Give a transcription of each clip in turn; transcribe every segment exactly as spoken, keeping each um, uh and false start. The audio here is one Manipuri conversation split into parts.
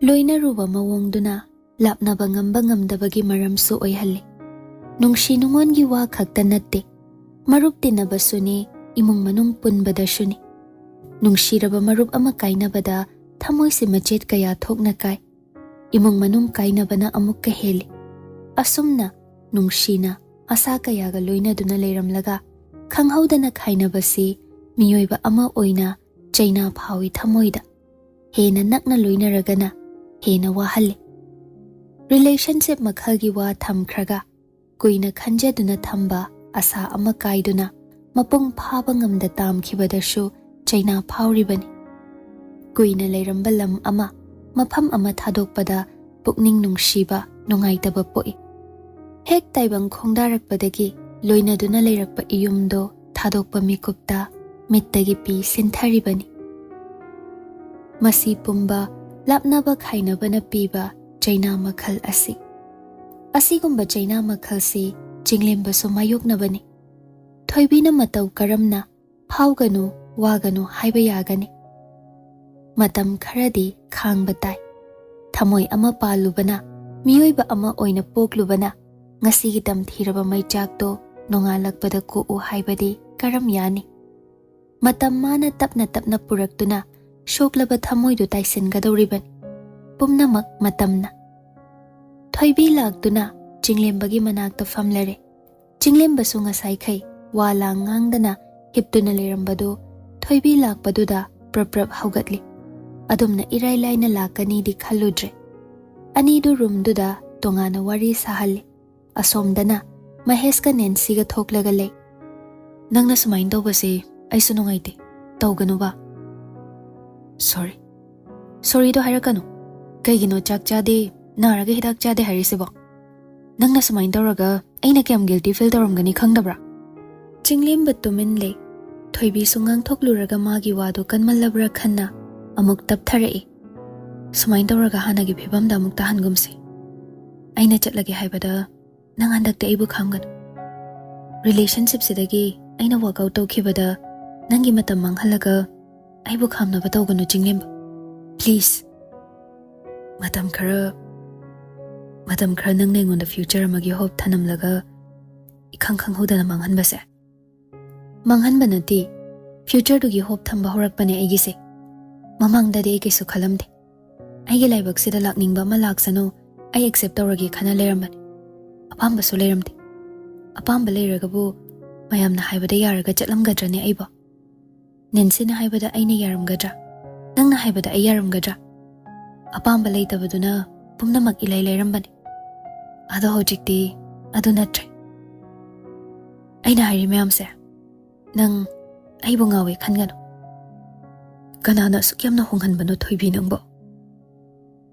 ꯂꯣꯏꯅꯔꯨꯕ ꯃꯑꯣꯡꯗꯨꯅ ꯂꯥꯞꯅꯕ ꯉꯝꯕ ꯉꯝꯗꯕꯒꯤ ꯃꯔꯝꯁꯨ ꯑꯣꯏꯍꯜꯂꯤ꯫ ꯅꯨꯡꯁꯤ ꯅꯨꯡꯉꯣꯟꯒꯤ ꯋꯥ ꯈꯛꯇ ꯅꯠꯇꯦ, ꯃꯔꯨꯞ ꯇꯤꯟꯅꯕꯁꯨꯅꯤ, ꯏꯃꯨꯡ ꯃꯅꯨꯡ ꯄꯨꯟꯕꯗꯁꯨꯅꯤ꯫ ꯅꯨꯡꯁꯤꯔꯕ ꯃꯔꯨꯞ ꯑꯃ ꯀꯥꯏꯅꯕꯗ ꯊꯃꯣꯏꯁꯦ ꯃꯆꯦꯠ ꯀꯌꯥ ꯊꯣꯛꯅ ꯀꯥꯏ꯫ ꯏꯃꯨꯡ ꯃꯅꯨꯡ ꯀꯥꯏꯅꯕꯅ ꯑꯃꯨꯛꯀ ꯍꯦꯜꯂꯤ꯫ ꯑꯁꯨꯝꯅ ꯅꯨꯡꯁꯤꯅ ꯑꯁꯥ ꯀꯌꯥꯒ ꯂꯣꯏꯅꯗꯨꯅ ꯂꯩꯔꯝꯂꯒ ꯈꯪꯍꯧꯗꯅ ꯈꯥꯏꯅꯕꯁꯤ ꯃꯤꯑꯣꯏꯕ ꯑꯃ ꯑꯣꯏꯅ ꯆꯩꯅꯥ ꯐꯥꯎꯏ ꯊꯃꯣꯏꯗ꯫ ꯍꯦꯟꯅ ꯅꯛꯅ ꯂꯣꯏꯅꯔꯒꯅ ꯍꯦꯟꯅ ꯋꯥꯍꯜꯂꯤ꯫ ꯔꯤꯂꯦꯁꯟꯁꯤꯞ ꯃꯈꯜꯒꯤ ꯋꯥ ꯊꯝꯈ꯭ꯔꯒ ꯀꯨꯏꯅ ꯈꯟꯖꯗꯨꯅ ꯊꯝꯕ ꯑꯁꯥ ꯑꯃ ꯀꯥꯏꯗꯨꯅ ꯃꯄꯨꯡ ꯐꯥꯕ ꯉꯝꯗ ꯇꯥꯝꯈꯤꯕꯗꯁꯨ ꯆꯩꯅꯥ ꯐꯥꯎꯔꯤꯕꯅꯤ꯫ ꯀꯨꯏꯅ ꯂꯩꯔꯝꯕ ꯂꯝ ꯑꯃ, ꯃꯐꯝ ꯑꯃ ꯊꯥꯗꯣꯛꯄꯗ ꯄꯨꯛꯅꯤꯡ ꯅꯨꯡꯁꯤꯕ, ꯅꯨꯡꯉꯥꯏꯇꯕ ꯄꯣꯛꯏ꯫ ꯍꯦꯛ ꯇꯥꯏꯕꯪ ꯈꯣꯡꯗꯥꯔꯛꯄꯗꯒꯤ ꯂꯣꯏꯅꯗꯨꯅ ꯂꯩꯔꯛꯄ ꯏꯌꯨꯝꯗꯣ ꯊꯥꯗꯣꯛꯄ ꯃꯤꯀꯨꯞꯇ ꯃꯤꯠꯇꯒꯤ ꯄꯤ ꯁꯤꯟꯊꯔꯤꯕꯅꯤ꯫ ꯃꯁꯤ ꯄꯨꯝꯕ ꯂꯥꯞꯅꯕ ꯈꯥꯏꯅꯕꯅ ꯄꯤꯕ ꯆꯩꯅꯥ ꯃꯈꯜ ꯑꯁꯤ꯫ ꯑꯁꯤꯒꯨꯝꯕ ꯆꯩꯅꯥ ꯃꯈꯜꯁꯤ ꯆꯤꯡꯂꯦꯝꯕꯁꯨ ꯃꯥꯌꯣꯛꯅꯕꯅꯤ꯫ ꯊꯣꯏꯕꯤꯅ ꯃꯇꯧ ꯀꯔꯝꯅ "ꯐꯥꯎꯒꯅꯨ, ꯋꯥꯒꯅꯨ" ꯍꯥꯏꯕ ꯌꯥꯒꯅꯤ? ꯃꯇꯝ ꯈꯔꯗꯤ ꯈꯥꯡꯕ ꯇꯥꯏ꯫ ꯊꯃꯣꯏ ꯑꯃ ꯄꯥꯜꯂꯨꯕꯅ, ꯃꯤꯑꯣꯏꯕ ꯑꯃ ꯑꯣꯏꯅ ꯄꯣꯛꯂꯨꯕꯅ, ꯉꯁꯤꯒꯤ ꯇꯝꯊꯤꯔꯕ ꯃꯩꯆꯥꯛꯇꯣ ꯅꯣꯡꯉꯥꯜꯂꯛꯄꯗ ꯀꯣꯛꯎ ꯍꯥꯏꯕꯗꯤ ꯀꯔꯝ ꯌꯥꯅꯤ? ꯃꯇꯝ ꯃꯥꯅ ꯇꯞꯅ ꯇꯞꯅ ꯄꯨꯔꯛꯇꯨꯅ ꯁꯣꯛꯂꯕ ꯊꯃꯣꯏꯗꯨ ꯇꯥꯏꯁꯤꯟꯒꯗꯧꯔꯤꯕꯅꯤ꯫ ꯄꯨꯝꯅꯃꯛ ꯃꯇꯝꯅ꯫ ꯊꯣꯏꯕꯤ ꯂꯥꯛꯇꯨꯅ ꯆꯤꯡꯂꯦꯝꯕꯒꯤ ꯃꯅꯥꯛꯇ ꯐꯝꯂꯔꯦ꯫ ꯆꯤꯡꯂꯦꯝꯕꯁꯨ ꯉꯁꯥꯏꯈꯩ ꯋꯥ ꯂꯥꯡ ꯉꯥꯡꯗꯅ ꯍꯤꯞꯇꯨꯅ ꯂꯩꯔꯝꯕꯗꯨ ꯊꯣꯏꯕꯤ ꯂꯥꯛꯄꯗꯨꯗ ꯄ꯭ꯔꯞ ꯄ꯭ꯔꯞ ꯍꯧꯒꯠꯂꯤ꯫ ꯑꯗꯨꯝꯅ ꯏꯔꯥꯏ ꯂꯥꯏꯅ ꯂꯥꯛꯀꯅꯤꯗꯤ ꯈꯜꯂꯨꯗ꯭ꯔꯦ꯫ ꯑꯅꯤꯗꯨ ꯔꯨꯝꯗꯨꯗ ꯇꯣꯉꯥꯟꯅ ꯋꯥꯔꯤ ꯁꯥꯍꯜꯂꯤ꯫ ꯑꯁꯣꯝꯗꯅ ꯃꯍꯦꯁꯀ ꯅꯦꯟꯁꯤꯒ ꯊꯣꯛꯂꯒ ꯂꯩ꯫ "ꯅꯪꯅ ꯁꯨꯃꯥꯏꯅ ꯇꯧꯕꯁꯦ ꯑꯩꯁꯨ ꯅꯨꯡꯉꯥꯏꯇꯦ꯫ ꯇꯧꯒꯅꯨꯕ꯫" "ꯁꯣꯔꯤ꯫" "ꯁꯣꯔꯤꯗꯣ ꯍꯥꯏꯔꯛꯀꯅꯨ꯫ ꯀꯩꯒꯤꯅꯣ ꯆꯥꯛ ꯆꯥꯗꯦ, ꯅꯥꯔꯒ ꯍꯤꯗꯥꯛ ꯆꯥꯗꯦ ꯍꯥꯏꯔꯤꯁꯤꯕꯣ? ꯅꯪꯅ ꯁꯨꯃꯥꯏꯅ ꯇꯧꯔꯒ ꯑꯩꯅ ꯀꯌꯥꯝ ꯒꯤꯜꯇꯤ ꯐꯤꯜ ꯇꯧꯔꯝꯒꯅꯤ ꯈꯪꯗꯕ꯭ꯔꯥ?" ꯆꯤꯡꯂꯦꯝꯕ ꯇꯨꯃꯤꯟ ꯂꯩ꯫ ꯊꯣꯏꯕꯤꯁꯨ ꯉꯥꯡꯊꯣꯛꯂꯨꯔꯒ ꯃꯥꯒꯤ ꯋꯥꯗꯨ ꯀꯟꯃꯜꯂꯕ꯭ꯔꯥ ꯈꯟꯅ ꯑꯃꯨꯛ ꯇꯞꯊꯔꯛꯏ꯫ "ꯁꯨꯃꯥꯏꯅ ꯇꯧꯔꯒ ꯍꯥꯟꯅꯒꯤ ꯐꯤꯕꯝꯗ ꯑꯃꯨꯛ ꯇꯥꯍꯟꯒꯨꯝꯁꯤ꯫ ꯑꯩꯅ ꯆꯠꯂꯒꯦ ꯍꯥꯏꯕꯗ ꯅꯪ ꯍꯟꯗꯛꯇꯤ ꯑꯩꯕꯨ ꯈꯥꯝꯒꯅꯨ꯫ ꯔꯤꯂꯦꯁꯟꯁꯤꯞꯁꯤꯗꯒꯤ ꯑꯩꯅ ꯋꯥꯛ ꯑꯥꯎꯠ ꯇꯧꯈꯤꯕꯗ ꯅꯪꯒꯤ ꯃꯇꯝ ꯃꯥꯡꯍꯜꯂꯒ ꯑꯩꯕꯨ ꯈꯥꯝꯅꯕ ꯇꯧꯒꯅꯨ ꯆꯤꯡꯂꯦꯝꯕ꯫ ꯄ꯭ꯂꯤꯖ꯫" ꯃꯇꯝ ꯈꯔ ꯃꯇꯝ ꯈꯔ ꯅꯪꯅ ꯑꯩꯉꯣꯟꯗ future ꯑꯃꯒꯤ hope ꯊꯅꯝꯂꯒ ꯏꯈꯪ ꯈꯪꯍꯧꯗꯅ ꯃꯥꯡꯍꯟꯕꯁꯦ? ꯃꯥꯡꯍꯟꯕ ꯅꯠꯇꯦ, futureꯗꯨꯒꯤ hope ꯊꯝꯕ ꯍꯧꯔꯛꯄꯅꯦ ꯑꯩꯒꯤꯁꯦ꯫ ꯃꯃꯥꯡꯗꯗꯤ ꯑꯩ ꯀꯩꯁꯨ ꯈꯜꯂꯝꯗꯦ꯫ ꯑꯩꯒꯤ ꯂꯥꯏꯕꯛꯁꯤꯗ ꯂꯥꯛꯅꯤꯡꯕ ꯑꯃ ꯂꯥꯛꯁꯅꯨ, ꯑꯩ accept ꯇꯧꯔꯒꯦ ꯈꯟꯅ ꯂꯩꯔꯝꯕꯅꯦ꯫ ꯑꯄꯥꯝꯕꯁꯨ ꯂꯩꯔꯝꯗꯦ꯫ ꯑꯄꯥꯝꯕ ꯂꯩꯔꯒꯕꯨ ꯃꯌꯥꯝꯅ ꯍꯥꯏꯕꯗ ꯌꯥꯔꯒ ꯆꯠꯂꯝꯒꯗ꯭ꯔꯅꯦ ꯑꯩꯕꯣ? ꯅꯦꯟꯁꯤꯅ ꯍꯥꯏꯕꯗ ꯑꯩꯅ ꯌꯥꯔꯝꯒꯗ꯭ꯔꯥ? ꯅꯪꯅ ꯍꯥꯏꯕꯗ ꯑꯩ ꯌꯥꯔꯝꯒꯗ꯭ꯔꯥ? ꯑꯄꯥꯝꯕ ꯂꯩꯇꯕꯗꯨꯅ ꯄꯨꯝꯅꯃꯛ ꯏꯂꯩ ꯂꯩꯔꯝꯕꯅꯤ꯫ ꯑꯗꯣ ꯍꯧꯖꯤꯛꯇꯤ ꯑꯗꯨ ꯅꯠꯇ꯭ꯔꯦ꯫ ꯑꯩꯅ ꯍꯥꯏꯔꯤ ꯃꯌꯥꯝꯁꯦ ꯅꯪ ꯑꯩꯕꯨ ꯉꯥꯎꯋꯦ ꯈꯟꯒꯅꯨ꯫ ꯀꯅꯥꯅ ꯑꯁꯨꯛ ꯌꯥꯝꯅ ꯍꯣꯡꯍꯟꯕꯅꯣ ꯊꯣꯏꯕꯤ ꯅꯪꯕꯣ?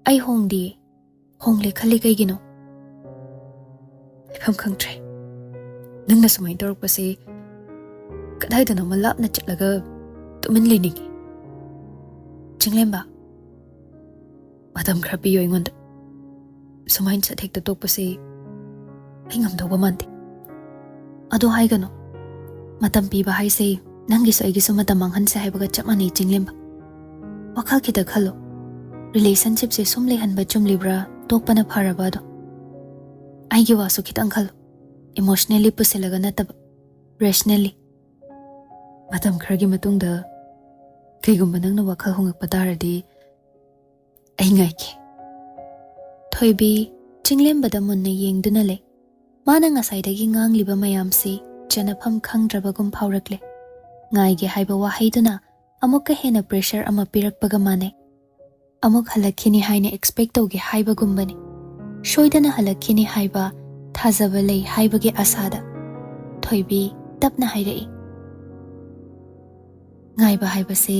ꯑꯩ ꯍꯣꯡꯗꯤꯌꯦ꯫ ꯍꯣꯡꯂꯦ ꯈꯜꯂꯤ ꯀꯩꯒꯤꯅꯣ? ꯂꯩꯐꯝ ꯈꯪꯗ꯭ꯔꯦ꯫ ꯅꯪꯅ ꯁꯨꯃꯥꯏꯅ ꯇꯧꯔꯛꯄꯁꯦ ꯀꯗꯥꯏꯗꯅꯣꯃ ꯂꯥꯞꯅ ꯆꯠꯂꯒ ꯇꯨꯃꯤꯟ ꯂꯩꯅꯤꯡꯉꯤ꯫ ꯆꯤꯡꯂꯦꯝꯕ, ꯃꯇꯝ ꯈꯔ ꯄꯤꯌꯨ ꯑꯩꯉꯣꯟꯗ꯫ ꯁꯨꯃꯥꯏꯅ ꯁꯠ ꯍꯦꯛꯇ ꯇꯣꯛꯄꯁꯦ ꯑꯩ ꯉꯝꯗꯧꯕ ꯃꯥꯟꯗꯦ꯫ ꯑꯗꯣ ꯍꯥꯏꯒꯅꯨ꯫ ꯃꯇꯝ ꯄꯤꯕ ꯍꯥꯏꯁꯦ ꯅꯪꯒꯤꯁꯨ ꯑꯩꯒꯤꯁꯨ ꯃꯇꯝ ꯃꯥꯡꯍꯟꯁꯦ ꯍꯥꯏꯕꯒ ꯆꯞ ꯃꯥꯟꯅꯩ ꯆꯤꯡꯂꯦꯝꯕ꯫ ꯋꯥꯈꯜ ꯈꯤꯇ ꯈꯜꯂꯣ꯫ Relationshipꯁꯦ ꯁꯨꯝ ꯂꯩꯍꯟꯕ ꯆꯨꯝꯂꯤꯕ꯭ꯔꯥ, ꯇꯣꯛꯄꯅ ꯐꯔꯕ ꯑꯗꯣ? ꯑꯩꯒꯤ ꯋꯥꯁꯨ ꯈꯤꯇꯪ ꯈꯜꯂꯣ꯫ Emotionally ꯄꯨꯁꯤꯜꯂꯒ ꯅꯠꯇꯕ, rationally꯫ ꯃꯇꯝ ꯈꯔꯒꯤ ꯃꯇꯨꯡꯗ ꯀꯩꯒꯨꯝꯕ ꯅꯪꯅ ꯋꯥꯈꯜ ꯍꯣꯡꯉꯛꯄ ꯇꯥꯔꯗꯤ ꯑꯩ ꯉꯥꯏꯒꯦ꯫ ꯊꯣꯏꯕꯤ ꯆꯤꯡꯂꯦꯝꯕꯗ ꯃꯨꯟꯅ ꯌꯦꯡꯗꯨꯅ ꯂꯩ꯫ ꯃꯥꯅ ꯉꯁꯥꯏꯗꯒꯤ ꯉꯥꯡꯂꯤꯕ ꯃꯌꯥꯝꯁꯤ ꯆꯅꯐꯝ ꯈꯪꯗ꯭ꯔꯕꯒꯨꯝ ꯐꯥꯎꯔꯛꯂꯦ꯫ ꯉꯥꯏꯒꯦ ꯍꯥꯏꯕ ꯋꯥꯍꯩꯗꯨꯅ ꯑꯃꯨꯛꯀ ꯍꯦꯟꯅ pressure ꯑꯃ ꯄꯤꯔꯛꯄꯒ ꯃꯥꯟꯅꯩ꯫ ꯑꯃꯨꯛ ꯍꯜꯂꯛꯈꯤꯅꯤ ꯍꯥꯏꯅ expect ꯇꯧꯒꯦ ꯍꯥꯏꯕꯒꯨꯝꯕꯅꯤ꯫ ꯁꯣꯏꯗꯅ ꯍꯜꯂꯛꯈꯤꯅꯤ ꯍꯥꯏꯕ ꯊꯥꯖꯕ ꯂꯩ ꯍꯥꯏꯕꯒꯤ ꯑꯁꯥꯗ꯫ ꯊꯣꯏꯕꯤ ꯇꯞꯅ ꯍꯥꯏꯔꯛꯏ, "ꯉꯥꯏꯕ ꯍꯥꯏꯕꯁꯦ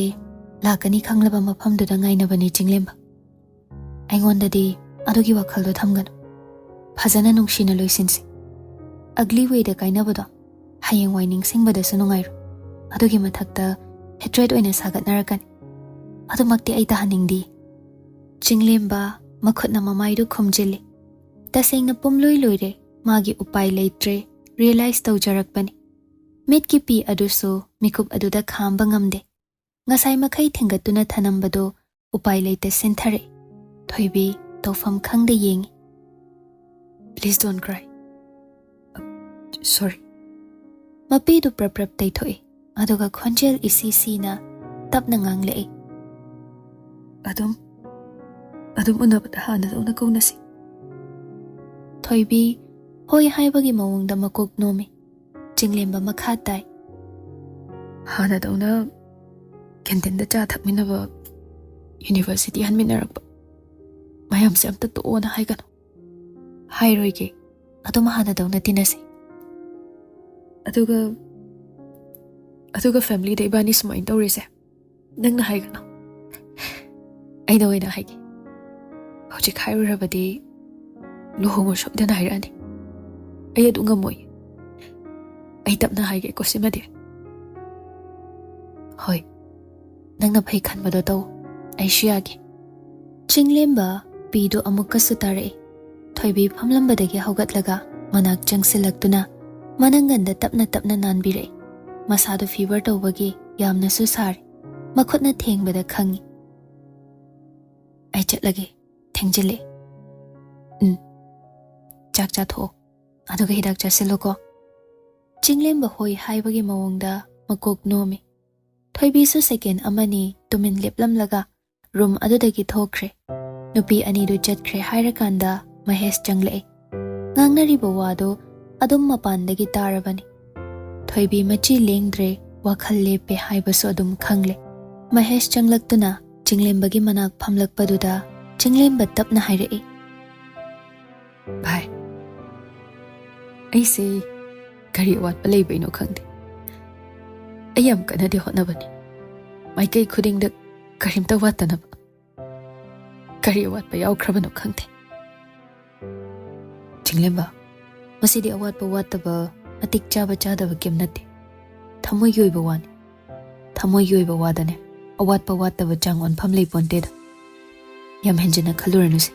ꯂꯥꯛꯀꯅꯤ ꯈꯪꯂꯕ ꯃꯐꯝꯗꯨꯗ ꯉꯥꯏꯅꯕꯅꯤ ꯆꯤꯡꯂꯦꯝꯕ꯫ ꯑꯩꯉꯣꯟꯗꯗꯤ ꯑꯗꯨꯒꯤ ꯋꯥꯈꯜꯗꯣ ꯊꯝꯒꯅꯨ꯫ ꯐꯖꯅ ꯅꯨꯡꯁꯤꯅ ꯂꯣꯏꯁꯤꯟꯁꯤ꯫ Ugly wayꯗ ꯀꯥꯏꯅꯕꯗꯣ ꯍꯌꯦꯡꯋꯥꯏ ꯅꯤꯡꯁꯤꯡꯕꯗꯁꯨ ꯅꯨꯡꯉꯥꯏꯔꯣꯏ꯫ ꯑꯗꯨꯒꯤ ꯃꯊꯛꯇ hatred ꯑꯣꯏꯅ ꯁꯥꯒꯠꯅꯔꯛꯀꯅꯤ꯫ ꯑꯗꯨꯃꯛꯇꯤ ꯑꯩ ꯇꯥꯍꯟꯅꯤꯡꯗꯦ꯫" ꯆꯤꯡꯂꯦꯝꯕ ꯃꯈꯨꯠꯅ ꯃꯃꯥꯏꯗꯨ ꯈꯨꯝꯖꯤꯜꯂꯤ꯫ ꯇꯁꯦꯡꯅ ꯄꯨꯝꯂꯣꯏ ꯂꯣꯏꯔꯦ꯫ ꯃꯥꯒꯤ ꯎꯄꯥꯏ ꯂꯩꯇ꯭ꯔꯦ꯫ Realize ꯇꯧꯖꯔꯛꯄꯅꯤ꯫ ꯃꯤꯠꯀꯤ ꯄꯤ ꯑꯗꯨꯁꯨ ꯃꯤꯀꯨꯞ ꯑꯗꯨꯗ ꯈꯥꯝꯕ ꯉꯝꯗꯦ꯫ ꯉꯁꯥꯏ ꯃꯈꯩ ꯊꯤꯡꯒꯠꯇꯨꯅ ꯊꯅꯝꯕꯗꯨ ꯎꯄꯥꯏ ꯂꯩꯇ ꯁꯤꯟꯊꯔꯛꯏ꯫ ꯊꯣꯏꯕꯤ ꯇꯧꯐꯝ ꯈꯪꯗ ꯌꯦꯡꯏ꯫ "Please don't cry. Sorry." ꯃꯄꯤꯗꯨ ꯄ꯭ꯔꯞ ꯄ꯭ꯔꯞ ꯇꯩꯊꯣꯛꯏ, ꯑꯗꯨꯒ ꯈꯣꯟꯖꯦꯜ ꯏꯁꯤ ꯁꯤꯅ ꯇꯞꯅ ꯉꯥꯡꯂꯛꯏ꯫ "ꯑꯗꯨꯝ, ꯑꯗꯨꯝ ꯎꯅꯕꯗ ꯍꯥꯟꯅꯗꯧꯅ ꯀꯧꯅꯁꯤ꯫" ꯊꯣꯏꯕꯤ ꯍꯣꯏ ꯍꯥꯏꯕꯒꯤ ꯃꯑꯣꯡꯗ ꯃꯀꯣꯛ ꯅꯣꯝꯃꯤ꯫ ꯆꯤꯡꯂꯦꯝꯕ ꯃꯈꯥ ꯇꯥꯏ꯫ "ꯍꯥꯟꯅꯗꯧꯅ ꯀꯦꯟꯇꯤꯟꯗ ꯆꯥ ꯊꯛꯃꯤꯟꯅꯕ, ꯌꯨꯅꯤꯚꯔꯁꯤꯇꯤ ꯍꯟꯃꯤꯟꯅꯔꯛꯄ, ꯃꯌꯥꯝꯁꯦ ꯑꯝꯇ ꯇꯣꯛꯑꯣꯅ ꯍꯥꯏꯒꯅꯨ꯫" "ꯍꯥꯏꯔꯣꯏꯒꯦ, ꯑꯗꯨꯝ ꯍꯥꯟꯅꯗꯧꯅ ꯇꯤꯟꯅꯁꯤ꯫" "ꯑꯗꯨꯒ, ꯑꯗꯨꯒ ꯐꯦꯃꯤꯂꯤꯗ ꯏꯕꯥꯅꯤ ꯁꯨꯃꯥꯏꯅ ꯇꯧꯔꯤꯁꯦ ꯅꯪꯅ ꯍꯥꯏꯒꯅꯨ꯫ ꯑꯩꯅ ꯑꯣꯏꯅ ꯍꯥꯏꯒꯦ꯫ ꯍꯧꯖꯤꯛ ꯍꯥꯏꯔꯨꯔꯕꯗꯤ ꯂꯨꯍꯣꯡꯕ ꯁꯣꯏꯗꯅ ꯍꯥꯏꯔꯛꯑꯅꯤ꯫ ꯑꯩ ꯑꯗꯨ ꯉꯝꯃꯣꯏ꯫ ꯑꯩ ꯇꯞꯅ ꯍꯥꯏꯒꯦꯀꯣ ꯁꯤꯃꯗꯤ꯫" "ꯍꯣꯏ, ꯅꯪꯅ ꯐꯩ ꯈꯟꯕꯗꯣ ꯇꯧ꯫ ꯑꯩꯁꯨ ꯌꯥꯒꯦ꯫" ꯆꯤꯡꯂꯦꯝꯕ ꯄꯤꯗꯨ ꯑꯃꯨꯛꯀꯁꯨ ꯇꯥꯔꯛꯏ꯫ ꯊꯣꯏꯕꯤ ꯐꯝꯂꯝꯕꯗꯒꯤ ꯍꯧꯒꯠꯂꯒ ꯃꯅꯥꯛ ꯆꯪꯁꯤꯜꯂꯛꯇꯨꯅ ꯃꯅꯪꯒꯟꯗ ꯇꯞꯅ ꯇꯞꯅ ꯅꯥꯟꯕꯤꯔꯛꯏ꯫ ꯃꯁꯥꯗꯨ ꯐꯤꯚꯔ ꯇꯧꯕꯒꯤ ꯌꯥꯝꯅꯁꯨ ꯁꯥꯔꯤ꯫ ꯃꯈꯨꯠꯅ ꯊꯦꯡꯕꯗ ꯈꯪꯉꯤ꯫ "ꯑꯩ ꯆꯠꯂꯒꯦ, ꯊꯦꯡꯖꯤꯜꯂꯦ꯫" "ꯎꯝ, ꯆꯥꯛ ꯆꯥꯊꯣꯛꯑꯣ, ꯑꯗꯨꯒ ꯍꯤꯗꯥꯛ ꯆꯥꯁꯤꯜꯂꯨꯀꯣ꯫" ꯆꯤꯡꯂꯦꯝꯕ ꯍꯣꯏ ꯍꯥꯏꯕꯒꯤ ꯃꯑꯣꯡꯗ ꯃꯀꯣꯛ ꯅꯣꯝꯃꯤ꯫ ꯊꯣꯏꯕꯤꯁꯨ ꯁꯦꯀꯦꯟ ꯑꯃꯅꯤ ꯇꯨꯃꯤꯟ ꯂꯦꯞꯂꯝꯂꯒ ꯔꯨꯝ ꯑꯗꯨꯗꯒꯤ ꯊꯣꯛꯈ꯭ꯔꯦ꯫ ꯅꯨꯄꯤ ꯑꯅꯤꯗꯨ ꯆꯠꯈ꯭ꯔꯦ ꯍꯥꯏꯔꯀꯥꯟꯗ ꯃꯍꯦꯁ ꯆꯪꯂꯛꯏ꯫ ꯉꯥꯡꯅꯔꯤꯕ ꯋꯥꯗꯨ ꯑꯗꯨꯝ ꯃꯄꯥꯟꯗꯒꯤ ꯇꯥꯔꯕꯅꯤ꯫ ꯊꯣꯏꯕꯤ ꯃꯆꯤ ꯂꯦꯡꯗ꯭ꯔꯦ, ꯋꯥꯈꯜ ꯂꯦꯞꯄꯦ ꯍꯥꯏꯕꯁꯨ ꯑꯗꯨꯝ ꯈꯪꯂꯦ꯫ ꯃꯍꯦꯁ ꯆꯪꯂꯛꯇꯨꯅ ꯆꯤꯡꯂꯦꯝꯕꯒꯤ ꯃꯅꯥꯛ ꯐꯝꯂꯛꯄꯗꯨꯗ ꯆꯤꯡꯂꯦꯝꯕ ꯇꯞꯅ ꯍꯥꯏꯔꯛꯏ꯫ "ꯚꯥꯏ, ꯑꯩꯁꯦ ꯀꯔꯤ ꯑꯋꯥꯠꯄ ꯂꯩꯕꯩꯅꯣ ꯈꯪꯗꯦ꯫ ꯑꯩ ꯌꯥꯝ ꯀꯟꯅꯗꯤ ꯍꯣꯠꯅꯕꯅꯤ, ꯃꯥꯏꯀꯩ ꯈꯨꯗꯤꯡꯗ ꯀꯔꯤꯝꯇ ꯋꯥꯠꯇꯅꯕ꯫ ꯀꯔꯤ ꯑꯋꯥꯠꯄ ꯌꯥꯎꯈ꯭ꯔꯕꯅꯣ ꯈꯪꯗꯦ꯫" "ꯆꯤꯡꯂꯦꯝꯕ, ꯃꯁꯤꯗꯤ ꯑꯋꯥꯠꯄ ꯋꯥꯠꯇꯕ, ꯃꯇꯤꯛ ꯆꯥꯕ ꯆꯥꯗꯕ ꯀꯩꯝ ꯅꯠꯇꯦ꯫ ꯊꯃꯣꯏꯒꯤ ꯑꯣꯏꯕ ꯋꯥꯅꯤ꯫ ꯊꯃꯣꯏꯒꯤ ꯑꯣꯏꯕ ꯋꯥꯗꯅꯦ ꯑꯋꯥꯠꯄ ꯋꯥꯠꯇꯕ ꯆꯥꯡ ꯑꯣꯟꯐꯝ ꯂꯩ ꯄꯣꯟꯇꯦꯗ꯫ ꯌꯥꯝ ꯍꯦꯟꯖꯤꯟꯅ ꯈꯜꯂꯨꯔꯅꯨꯁꯦ꯫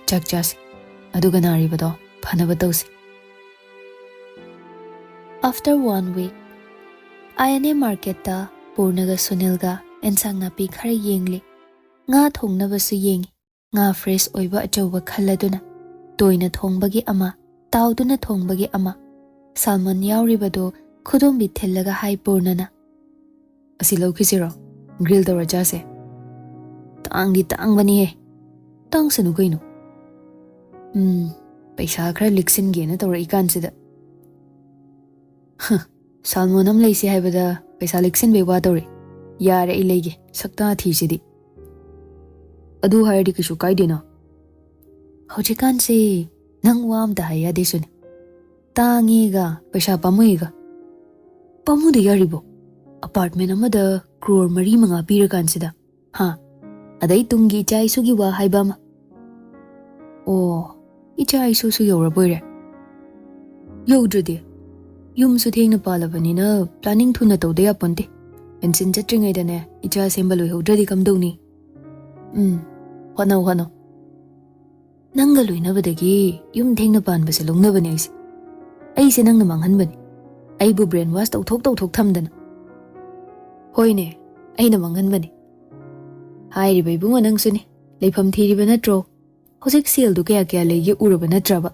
ꯆꯥꯛ ꯆꯥꯁꯤ, ꯑꯗꯨꯒ ꯅꯥꯔꯤꯕꯗꯣ ꯐꯅꯕ ꯇꯧꯁꯤ꯫" After one week, I N A marketꯇ ꯄꯨꯔꯅꯒ ꯁꯨꯅꯤꯜꯒ ꯑꯦꯟꯁꯥꯡ ꯅꯥꯄꯤ ꯈꯔ ꯌꯦꯡꯂꯤ꯫ ꯉꯥ ꯊꯣꯡꯅꯕꯁꯨ ꯌꯦꯡꯉꯤ꯫ ꯉꯥ ꯐ꯭ꯔꯦꯁ ꯑꯣꯏꯕ ꯑꯆꯧꯕ ꯈꯜꯂꯗꯨꯅ, ꯇꯣꯏꯅ ꯊꯣꯡꯕꯒꯤ ꯑꯃ, ꯇꯥꯎꯗꯨꯅ ꯊꯣꯡꯕꯒꯤ ꯑꯃ, ꯁꯥꯜꯃꯟ ꯌꯥꯎꯔꯤꯕꯗꯣ ꯈꯨꯗꯣꯝꯕꯤ ꯊꯤꯜꯂꯒ ꯍꯥꯏ ꯄꯨꯔꯅꯅ, "ꯑꯁꯤ ꯂꯧꯈꯤꯁꯤꯔꯣ? ꯒ꯭ꯔꯤꯜ ꯇꯧꯔ ꯆꯥꯁꯦ꯫ ꯇꯥꯡꯗꯤ ꯇꯥꯡꯕꯅꯤꯍꯦ꯫ ꯇꯥꯡꯁꯅꯨ ꯀꯩꯅꯣ꯫ ꯎꯝ, ꯄꯩꯁꯥ ꯈꯔ ꯂꯤꯛꯁꯤꯟꯒꯦꯅ ꯇꯧꯔꯛꯏꯀꯥꯟꯁꯤꯗ꯫ ꯍ, ꯁꯥꯜꯃꯣꯟ ꯑꯃ ꯂꯩꯁꯤ ꯍꯥꯏꯕꯗ ꯄꯩꯁꯥ ꯂꯤꯛꯁꯤꯟꯕꯩ ꯋꯥ ꯇꯧꯔꯦ꯫ ꯌꯥꯔꯦ, ꯑꯩ ꯂꯩꯒꯦ, ꯁꯛꯇꯥ ꯊꯤꯁꯤꯗꯤ꯫ ꯑꯗꯨ ꯍꯥꯏꯔꯗꯤ ꯀꯩꯁꯨ ꯀꯥꯏꯗꯦꯅ꯫ ꯍꯧꯖꯤꯛꯀꯥꯟꯁꯦ ꯅꯪ ꯋꯥ ꯑꯝꯇ ꯍꯥꯏ ꯌꯥꯗꯦ ꯁꯨꯅꯤ꯫ ꯇꯥꯡꯉꯦꯒ ꯄꯩꯁꯥ ꯄꯥꯝꯃꯨꯏꯒ꯫ ꯄꯥꯝꯃꯨꯗ ꯌꯥꯔꯤꯕꯣ? ꯑꯄꯥꯔꯠꯃꯦꯟ ꯑꯃꯗ ꯀ꯭ꯔꯣꯔ ꯃꯔꯤ ꯃꯉꯥ ꯄꯤꯔꯀꯥꯟꯁꯤꯗ꯫ ꯍꯥ? ꯑꯗꯩ ꯇꯨꯡꯒꯤ ꯏꯆꯥ ꯏꯁꯨꯒꯤ ꯋꯥ ꯍꯥꯏꯕ ꯑꯃ꯫ ꯑꯣ, ꯏꯆꯥ ꯏꯁꯨꯁꯨ ꯌꯧꯔꯕꯣꯏꯔꯦ? ꯌꯧꯗ꯭ꯔꯗꯤ? ꯌꯨꯝꯁꯨ ꯊꯦꯡꯅ ꯄꯥꯜꯂꯕꯅꯤꯅ ꯄ꯭ꯂꯥꯅꯤꯡ ꯊꯨꯅ ꯇꯧꯗ ꯌꯥꯄꯣꯟꯇꯦ꯫ ꯄꯦꯟꯁꯤꯟ ꯆꯠꯇ꯭ꯔꯤꯉꯩꯗꯅꯦ ꯏꯆꯥ ꯁꯦꯝꯕ ꯂꯣꯏꯍꯧꯗ꯭ꯔꯗꯤ ꯀꯝꯗꯧꯅꯤ? ꯎꯝ, ꯍꯣꯠꯅꯧ, ꯍꯣꯠꯅꯧ꯫ ꯅꯪꯒ ꯂꯣꯏꯅꯕꯗꯒꯤ ꯌꯨꯝ ꯊꯦꯡꯅ ꯄꯥꯟꯕꯁꯦ ꯂꯧꯅꯕꯅꯦ ꯑꯩꯁꯦ꯫ ꯑꯩꯁꯦ ꯅꯪꯅ ꯃꯥꯡꯍꯟꯕꯅꯦ꯫ ꯑꯩꯕꯨ ꯕ꯭ꯔꯦꯟ ꯋꯥꯁ ꯇꯧꯊꯣꯛ ꯇꯧꯊꯣꯛ ꯊꯝꯗꯅ꯫ ꯍꯣꯏꯅꯦ, ꯑꯩꯅ ꯃꯥꯡꯍꯟꯕꯅꯦ꯫ ꯍꯥꯏꯔꯤꯕ ꯏꯕꯨꯡꯉꯣ ꯅꯪꯁꯨꯅꯦ, ꯂꯩꯐꯝ ꯊꯤꯔꯤꯕ ꯅꯠꯇ꯭ꯔꯣ? ꯍꯧꯖꯤꯛ ꯁꯦꯜꯗꯨ ꯀꯌꯥ ꯀꯌꯥ ꯂꯩꯒꯦ ꯎꯔꯕ ꯅꯠꯇ꯭ꯔꯕ?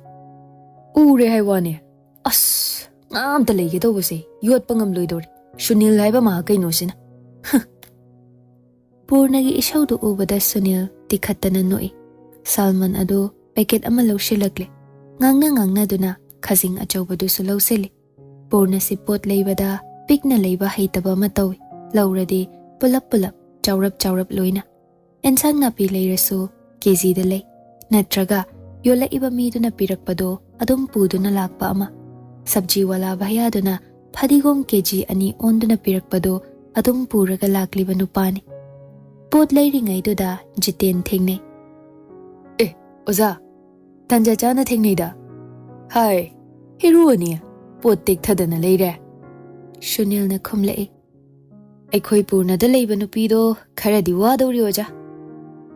ꯎꯔꯦ ꯍꯥꯏ ꯋꯥꯅꯦ꯫ ꯑꯁ, ꯉꯥ ꯑꯝꯇ ꯂꯩꯒꯦ ꯇꯧꯕꯁꯦ ꯌꯣꯠꯄ ꯉꯝꯂꯣꯏꯗꯧꯔꯦ꯫ ꯁꯨꯅꯤꯜ ꯍꯥꯏꯕ ꯃꯍꯥꯛ ꯀꯩꯅꯣꯁꯤꯅ꯫ ꯍ꯫ ꯄꯨꯔꯅꯒꯤ ꯏꯁꯧꯗꯨ ꯎꯕꯗ ꯁꯨꯅꯤꯜ ꯇꯤꯈꯠꯇꯅ ꯅꯣꯛꯏ꯫ ꯁꯥꯜꯃꯟ ꯑꯗꯨ ꯄꯦꯀꯦꯠ ꯑꯃ ꯂꯧꯁꯤꯜꯂꯛꯂꯦ꯫ ꯉꯥꯡꯅ ꯉꯥꯡꯅꯗꯨꯅ ꯈꯖꯤꯡ ꯑꯆꯧꯕꯗꯨꯁꯨ ꯂꯧꯁꯤꯜꯂꯤ꯫ ꯄꯨꯔꯅꯁꯤ ꯄꯣꯠ ꯂꯩꯕꯗ ꯄꯤꯛꯅ ꯂꯩꯕ ꯍꯩꯇꯕ ꯑꯃ ꯇꯧꯏ꯫ ꯂꯧꯔꯗꯤ ꯄꯨꯂꯞ ꯄꯨꯂꯞ, ꯆꯥꯎꯔꯞ ꯆꯥꯎꯔꯞ ꯂꯣꯏꯅ꯫ ꯑꯦꯟꯁꯥꯡ ꯅꯥꯄꯤ ꯂꯩꯔꯁꯨ ꯀꯦꯖꯤꯗ ꯂꯩ, ꯅꯠꯇ꯭ꯔꯒ ꯌꯣꯜꯂꯛꯏꯕ ꯃꯤꯗꯨꯅ ꯄꯤꯔꯛꯄꯗꯣ ꯑꯗꯨꯝ ꯄꯨꯗꯨꯅ ꯂꯥꯛꯄ ꯑꯃ꯫ ꯁꯕꯖꯤ ꯋꯥꯂꯥ ꯚꯩꯌꯥꯗꯨꯅ ꯐꯗꯤꯒꯣꯝ ꯀꯦꯖꯤ ꯑꯅꯤ ꯑꯣꯟꯗꯨꯅ ꯄꯤꯔꯛꯄꯗꯣ ꯑꯗꯨꯝ ꯄꯨꯔꯒ ꯂꯥꯛꯂꯤꯕ ꯅꯨꯄꯥꯅꯤ꯫ ꯄꯣꯠ ꯂꯩꯔꯤꯉꯩꯗꯨꯗ ꯖꯤꯇꯦꯟ ꯊꯦꯡꯅꯩ꯫ "ꯑꯦ, ꯑꯣꯖꯥ, ꯇꯥꯟꯖꯥ ꯆꯥꯅ ꯊꯦꯡꯅꯩꯗ꯫ ꯍꯥꯏ, ꯍꯦꯔꯣꯅꯤ, ꯄꯣꯠ ꯇꯦꯛꯊꯗꯅ ꯂꯩꯔꯦ?" ꯁꯨꯅꯤꯜꯅ ꯈꯨꯝꯂꯛꯏ꯫ "ꯑꯩꯈꯣꯏ ꯄꯨꯔꯅꯗ ꯂꯩꯕ ꯅꯨꯄꯤꯗꯣ ꯈꯔꯗꯤ ꯋꯥꯗꯧꯔꯤ, ꯑꯣꯖꯥ꯫"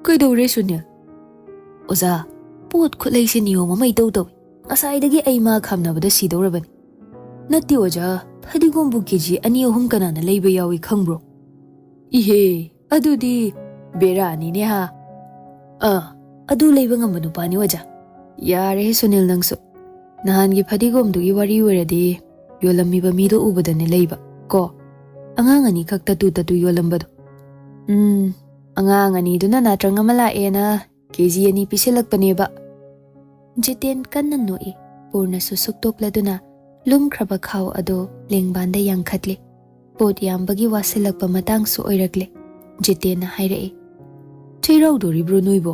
"ꯀꯩꯗꯧꯔꯦ, ꯁꯨꯅꯤꯜ?" "ꯑꯣꯖꯥ, ꯄꯣꯠ ꯈꯨꯠꯂꯩꯁꯦ ꯅꯤꯌꯣꯝ ꯑꯃ ꯏꯇꯧ ꯇꯧꯏ꯫ ꯉꯁꯥꯏꯗꯒꯤ ꯑꯩ ꯃꯥ ꯈꯥꯝꯅꯕꯗ ꯁꯤꯗꯧꯔꯕꯅꯤ꯫" "ꯅꯠꯇꯦ, ꯑꯣꯖꯥ, ꯐꯗꯤꯒꯣꯝꯕꯨ ꯀꯦꯖꯤ ꯑꯅꯤ ꯑꯍꯨꯝ ꯀꯅꯥꯅ ꯂꯩꯕ ꯌꯥꯎꯏ ꯈꯪꯕ꯭ꯔꯣ?" "ꯏꯍꯦ, ꯑꯗꯨꯗꯤ ꯕꯦꯔꯥꯅꯤꯅꯦ ꯍꯥ?" ꯑꯥ, ꯑꯗꯨ ꯂꯩꯕ ꯉꯝꯕ ꯅꯨꯄꯥꯅꯤ, ꯑꯣꯖꯥ꯫ ꯌꯥꯔꯦꯍꯦ ꯁꯨꯅꯤꯜ, ꯅꯪꯁꯨ꯫ ꯅꯍꯥꯟꯒꯤ ꯐꯗꯤꯒꯣꯝꯗꯨꯒꯤ ꯋꯥꯔꯤ ꯑꯣꯏꯔꯗꯤ ꯌꯣꯜꯂꯝꯃꯤꯕ ꯃꯤꯗꯣ ꯎꯕꯗꯅꯦ ꯂꯩꯕ, ꯀꯣ? ꯑꯉꯥꯡ ꯑꯅꯤꯈꯛ ꯇꯇꯨ ꯇꯇꯨ ꯌꯣꯜꯂꯝꯕꯗꯣ꯫ ꯎꯝ, ꯑꯉꯥꯡ ꯑꯅꯤꯗꯨꯅ ꯅꯥꯇ꯭ꯔꯪ ꯑꯃ ꯂꯥꯛꯑꯦꯅ ꯀꯦ ꯖꯤ ꯑꯅꯤ ꯄꯤꯁꯤꯜꯂꯛꯄꯅꯦꯕ꯫ ꯖꯤꯇꯦꯟ ꯀꯟꯅ ꯅꯣꯛꯏ꯫ ꯄꯨꯔꯅꯁꯨ ꯁꯨꯛꯇꯣꯛꯂꯗꯨꯅ ꯂꯨꯝꯈ꯭ꯔꯕ ꯈꯥꯎ ꯑꯗꯨ ꯂꯦꯡꯕꯥꯟꯗ ꯌꯥꯡꯈꯠꯂꯤ꯫ ꯄꯣꯠ ꯌꯥꯝꯕꯒꯤ ꯋꯥꯁꯤꯜꯂꯛꯄ ꯃꯇꯥꯡꯁꯨ ꯑꯣꯏꯔꯛꯂꯦ꯫ ꯖꯤꯇꯦꯟꯅ ꯍꯥꯏꯔꯛꯏ, "ꯆꯩꯔꯥꯎꯗꯣꯔꯤꯕ꯭ꯔꯣ ꯅꯣꯏꯕꯣ?"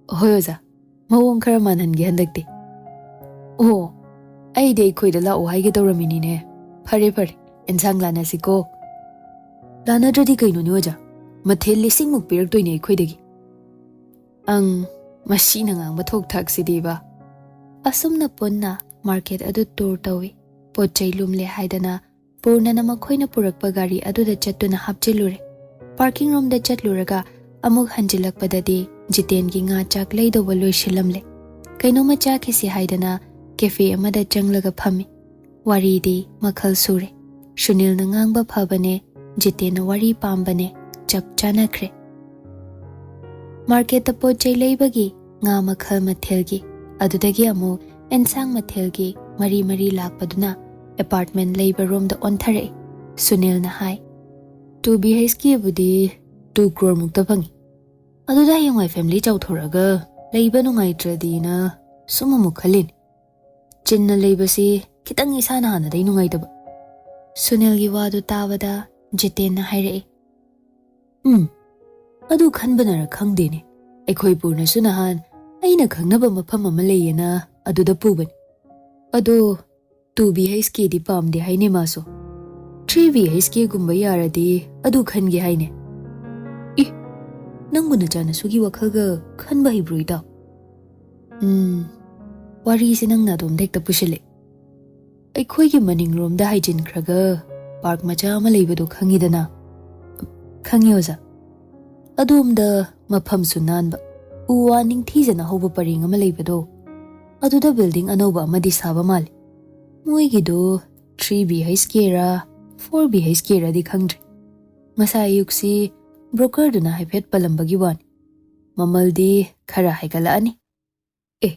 "ꯍꯣꯏ ꯑꯣꯖꯥ, ꯃꯑꯣꯡ ꯈꯔ ꯃꯥꯟꯍꯟꯒꯦ ꯍꯟꯗꯛꯇꯤ꯫" "ꯑꯣ, ꯑꯩꯗꯤ ꯑꯩꯈꯣꯏꯗ ꯂꯥꯛꯑꯣ ꯍꯥꯏꯒꯦ ꯇꯧꯔꯝꯃꯤꯅꯤꯅꯦ꯫ ꯐꯔꯦ ꯐꯔꯦ, ꯑꯦꯟꯁꯥꯡ ꯂꯥꯟꯅꯁꯤꯀꯣ꯫" "ꯂꯥꯟꯅꯗ꯭ꯔꯗꯤ ꯀꯩꯅꯣꯅꯦ ꯑꯣꯖꯥ, ꯃꯊꯦꯜ ꯂꯤꯁꯤꯡꯃꯨꯛ ꯄꯤꯔꯛꯇꯣꯏꯅꯦ ꯑꯩꯈꯣꯏꯗꯒꯤ꯫" "ꯑꯪ, ꯃꯁꯤꯅ ꯉꯥꯡꯕ ꯊꯣꯛ ꯊꯥꯛꯁꯤꯗꯤꯕ꯫" ꯑꯁꯨꯝꯅ ꯄꯨꯟꯅ ꯃꯥꯔꯀꯦꯠ ꯑꯗꯨ ꯇꯨꯔ ꯇꯧꯏ꯫ ꯄꯣꯠ ꯆꯩ ꯂꯨꯝꯂꯦ ꯍꯥꯏꯗꯅ ꯄꯨꯔꯅꯅ ꯃꯈꯣꯏꯅ ꯄꯨꯔꯛꯄ ꯒꯥꯔꯤ ꯑꯗꯨꯗ ꯆꯠꯇꯨꯅ ꯍꯥꯞꯆꯤꯜꯂꯨꯔꯦ꯫ ꯄꯥꯔꯀꯤꯡ ꯔꯣꯝꯗ ꯆꯠꯂꯨꯔꯒ ꯑꯃꯨꯛ ꯍꯟꯖꯤꯜꯂꯛꯄꯗꯗꯤ ꯖꯤꯇꯦꯟꯒꯤ ꯉꯥ ꯆꯥꯛ ꯂꯩꯗꯧꯕ ꯂꯣꯏꯁꯤꯜꯂꯝꯂꯦ꯫ ꯀꯩꯅꯣꯝꯃ ꯆꯥꯈꯤꯁꯤ ꯍꯥꯏꯗꯅ ꯀꯦꯐꯦ ꯑꯃꯗ ꯆꯪꯂꯒ ꯐꯝꯃꯤ꯫ ꯋꯥꯔꯤꯗꯤ ꯃꯈꯜ ꯁꯨꯔꯦ꯫ ꯁꯨꯅꯤꯜꯅ ꯉꯥꯡꯕ ꯐꯕꯅꯦ, ꯖꯤꯇꯦꯟꯅ ꯋꯥꯔꯤ ꯄꯥꯝꯕꯅꯦ, ꯆꯞ ꯆꯥꯅꯈ꯭ꯔꯦ꯫ ꯃꯥꯔꯀꯦꯠꯇ ꯄꯣꯠ ꯆꯩ ꯂꯩꯕꯒꯤ ꯉꯥ ꯃꯈꯜ ꯃꯊꯦꯜꯒꯤ, ꯑꯗꯨꯗꯒꯤ ꯑꯃꯨꯛ ꯑꯦꯟꯁꯥꯡ ꯃꯊꯦꯜꯒꯤ ꯃꯔꯤ ꯃꯔꯤ ꯂꯥꯛꯄꯗꯨꯅ ꯑꯦꯄꯥꯔꯠꯃꯦꯟ ꯂꯩꯕ ꯔꯣꯝꯗ ꯑꯣꯟꯊꯔꯛꯏ꯫ ꯁꯨꯅꯤꯜꯅ ꯍꯥꯏ, "ꯇꯨ ꯕꯤ ꯍꯩꯆ ꯀꯦꯕꯨꯗꯤ ꯇꯨ ꯀ꯭ꯔꯣꯔ ꯃꯨꯛꯇ ꯐꯪꯉꯤ꯫ ꯑꯗꯨꯗ ꯍꯌꯦꯡꯋꯥꯏ ꯐꯦꯃꯤꯂꯤ ꯆꯥꯎꯊꯣꯔꯛꯑꯒ ꯂꯩꯕ ꯅꯨꯡꯉꯥꯏꯇ꯭ꯔꯗꯤꯅ ꯁꯨꯝ ꯑꯃꯨꯛ ꯈꯜꯂꯤꯅꯤ꯫ ꯆꯤꯟꯅ ꯂꯩꯕꯁꯤ ꯈꯤꯇꯪ ꯏꯁꯥꯅ ꯍꯥꯟꯅꯗꯩ ꯅꯨꯡꯉꯥꯏꯇꯕ꯫" ꯁꯨꯅꯤꯜꯒꯤ ꯋꯥꯗꯨ ꯇꯥꯕꯗ ꯖꯤꯇꯦꯟꯅ ꯍꯥꯏꯔꯛꯏ, "ꯎꯝ, ꯑꯗꯨ ꯈꯟꯕꯅꯔ ꯈꯪꯗꯦꯅꯦ꯫ ꯑꯩꯈꯣꯏ ꯄꯨꯔꯅꯁꯨ ꯅꯍꯥꯟ ꯑꯩꯅ ꯈꯪꯅꯕ ꯃꯐꯝ ꯑꯃ ꯂꯩꯌꯦꯅ ꯑꯗꯨꯗ ꯄꯨꯕꯅꯤ꯫ ꯑꯗꯣ ꯇꯨ ꯕꯤ ꯍꯩꯆ ꯀꯦꯗꯤ ꯄꯥꯝꯗꯦ ꯍꯥꯏꯅꯦ ꯃꯥꯁꯨ꯫ ꯊ꯭ꯔꯤ ꯕꯤ ꯍꯩꯆ ꯀꯦꯒꯨꯝꯕ ꯌꯥꯔꯗꯤ ꯑꯗꯨ ꯈꯟꯒꯦ ꯍꯥꯏꯅꯦ꯫" "ꯏ, ꯅꯪꯕꯨ ꯅꯆꯥꯅꯁꯨꯒꯤ ꯋꯥꯈꯜꯒ ꯈꯟꯕ ꯍꯩꯕ꯭ꯔꯣ ꯏꯇꯥꯎ?" "ꯎꯝ, ꯋꯥꯔꯤꯁꯦ ꯅꯪꯅ ꯑꯗꯣꯝꯗ ꯍꯦꯛꯇ ꯄꯨꯁꯤꯜꯂꯦ꯫ ꯑꯩꯈꯣꯏꯒꯤ ꯃꯅꯤꯡꯔꯣꯝꯗ ꯍꯥꯏꯖꯤꯟꯈ꯭ꯔꯒ ꯄꯥꯔꯛ ꯃꯆꯥ ꯑꯃ ꯂꯩꯕꯗꯣ ꯈꯪꯉꯤꯗꯅ?" "ꯈꯪꯉꯤ ꯑꯣꯖꯥ꯫ ꯑꯗꯣꯝꯗ ꯃꯐꯝꯁꯨ ꯅꯥꯟꯕ, ꯎ ꯋꯥ ꯅꯤꯡꯊꯤꯖꯅ ꯍꯧꯕ ꯄꯔꯦꯡ ꯑꯃ ꯂꯩꯕꯗꯣ, ꯑꯗꯨꯗ ꯕꯤꯜꯗꯤꯡ ꯑꯅꯧꯕ ꯑꯃꯗꯤ ꯁꯥꯕ ꯃꯥꯜꯂꯤ꯫ ꯃꯣꯏꯒꯤꯗꯣ ꯊ꯭ꯔꯤ ꯕꯤ ꯍꯩꯆ ꯀꯦꯔꯥ, ꯐꯣꯔ ꯕꯤ ꯍꯩꯆ ꯀꯦꯔꯥꯗꯤ ꯈꯪꯗ꯭ꯔꯦ꯫ ꯉꯁꯥꯏ ꯑꯌꯨꯛꯁꯤ ꯕ꯭ꯔꯣꯀꯔꯗꯨꯅ ꯍꯥꯏꯐꯦꯠ ꯄꯜꯂꯝꯕꯒꯤ ꯋꯥꯅꯤ꯫ ꯃꯃꯜꯗꯤ ꯈꯔ ꯍꯥꯏꯒꯠꯂꯛꯑꯅꯤ꯫ ꯑꯦ,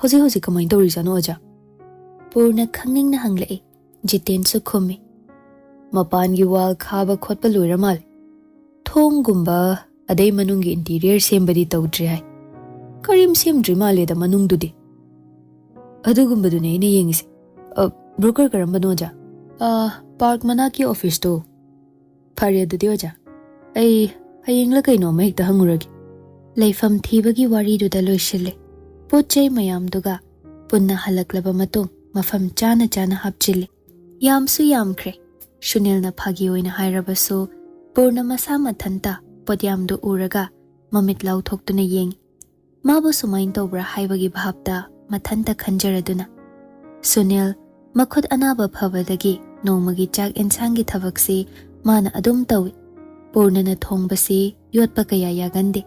ꯍꯧꯖꯤꯛ ꯍꯧꯖꯤꯛ ꯀꯃꯥꯏꯅ ꯇꯧꯔꯤꯖꯥꯠꯅꯣ, ꯑꯣꯖꯥ? ꯄꯨꯔꯅ ꯈꯪꯅꯤꯡꯅ ꯍꯪꯂꯛꯏ꯫ ꯖꯤꯇꯦꯟꯁꯨ ꯈꯨꯝꯃꯤ꯫ ꯃꯄꯥꯟꯒꯤ ꯋꯥꯜ ꯈꯥꯕ ꯈꯣꯠꯄ ꯂꯣꯏꯔ ꯃꯥꯜꯂꯦ꯫ ꯊꯣꯡꯒꯨꯝꯕ, ꯑꯗꯩ ꯃꯅꯨꯡꯒꯤ ꯏꯟꯇꯤꯔꯤꯌꯔ ꯁꯦꯝꯕꯗꯤ ꯇꯧꯗ꯭ꯔꯤ ꯍꯥꯏ꯫ ꯀꯔꯤꯝ ꯁꯦꯝꯗ꯭ꯔꯤ ꯃꯥꯜꯂꯦꯗ ꯃꯅꯨꯡꯗꯨꯗꯤ꯫ ꯑꯗꯨꯒꯨꯝꯕꯗꯨꯅꯦ ꯑꯩꯅ ꯌꯦꯡꯉꯤꯁꯦ꯫ ꯑ, ꯕ꯭ꯔꯣꯀꯔ ꯀꯔꯝꯕꯅꯣ, ꯑꯣꯖꯥ? ꯑ, ꯄꯥꯔꯛ ꯃꯅꯥꯛꯀꯤ ꯑꯣꯐꯤꯁꯇꯣ꯫ ꯐꯔꯦ ꯑꯗꯨꯗꯤ, ꯑꯣꯖꯥ꯫ ꯑꯩ ꯍꯌꯦꯡꯂ ꯀꯩꯅꯣ ꯑꯃ ꯍꯦꯛꯇ ꯍꯪꯉꯨꯔꯒꯦ꯫ ꯂꯩꯐꯝ ꯊꯤꯕꯒꯤ ꯋꯥꯔꯤꯗꯨꯗ ꯂꯣꯏꯁꯤꯜꯂꯦ꯫ ꯄꯣꯠ ꯆꯩ ꯃꯌꯥꯝꯗꯨꯒ ꯄꯨꯟꯅ ꯍꯜꯂꯛꯂꯕ ꯃꯇꯨꯡ ꯃꯐꯝ ꯆꯥꯅ ꯆꯥꯅ ꯍꯥꯞꯆꯤꯜꯂꯤ꯫ ꯌꯥꯝꯁꯨ ꯌꯥꯝꯈ꯭ꯔꯦ꯫ ꯁꯨꯅꯤꯜꯅ ꯐꯥꯒꯤ ꯑꯣꯏꯅ ꯍꯥꯏꯔꯕꯁꯨ, ꯄꯨꯔꯅ ꯃꯁꯥ ꯃꯊꯟꯇ ꯄꯣꯠꯌꯥꯝꯗꯨ ꯎꯔꯒ ꯃꯃꯤꯠ ꯂꯥꯎꯊꯣꯛꯇꯨꯅ ꯌꯦꯡꯉꯤ꯫ ꯃꯥꯕꯨ ꯁꯨꯃꯥꯏꯅ ꯇꯧꯕ꯭ꯔꯥ ꯍꯥꯏꯕꯒꯤ ꯚꯥꯞꯇ ꯃꯊꯟꯇ ꯈꯟꯖꯔꯗꯨꯅ꯫ ꯁꯨꯅꯤꯜ, ꯃꯈꯨꯠ ꯑꯅꯥꯕ ꯐꯕꯗꯒꯤ ꯅꯣꯡꯃꯒꯤ ꯆꯥꯛ ꯑꯦꯟꯁꯥꯡꯒꯤ ꯊꯕꯛꯁꯤ ꯃꯥꯅ ꯑꯗꯨꯝ ꯇꯧꯏ꯫ ꯄꯨꯔꯅꯅ ꯊꯣꯡꯕꯁꯤ ꯌꯣꯠꯄ ꯀꯌꯥ ꯌꯥꯒꯟꯗꯦ꯫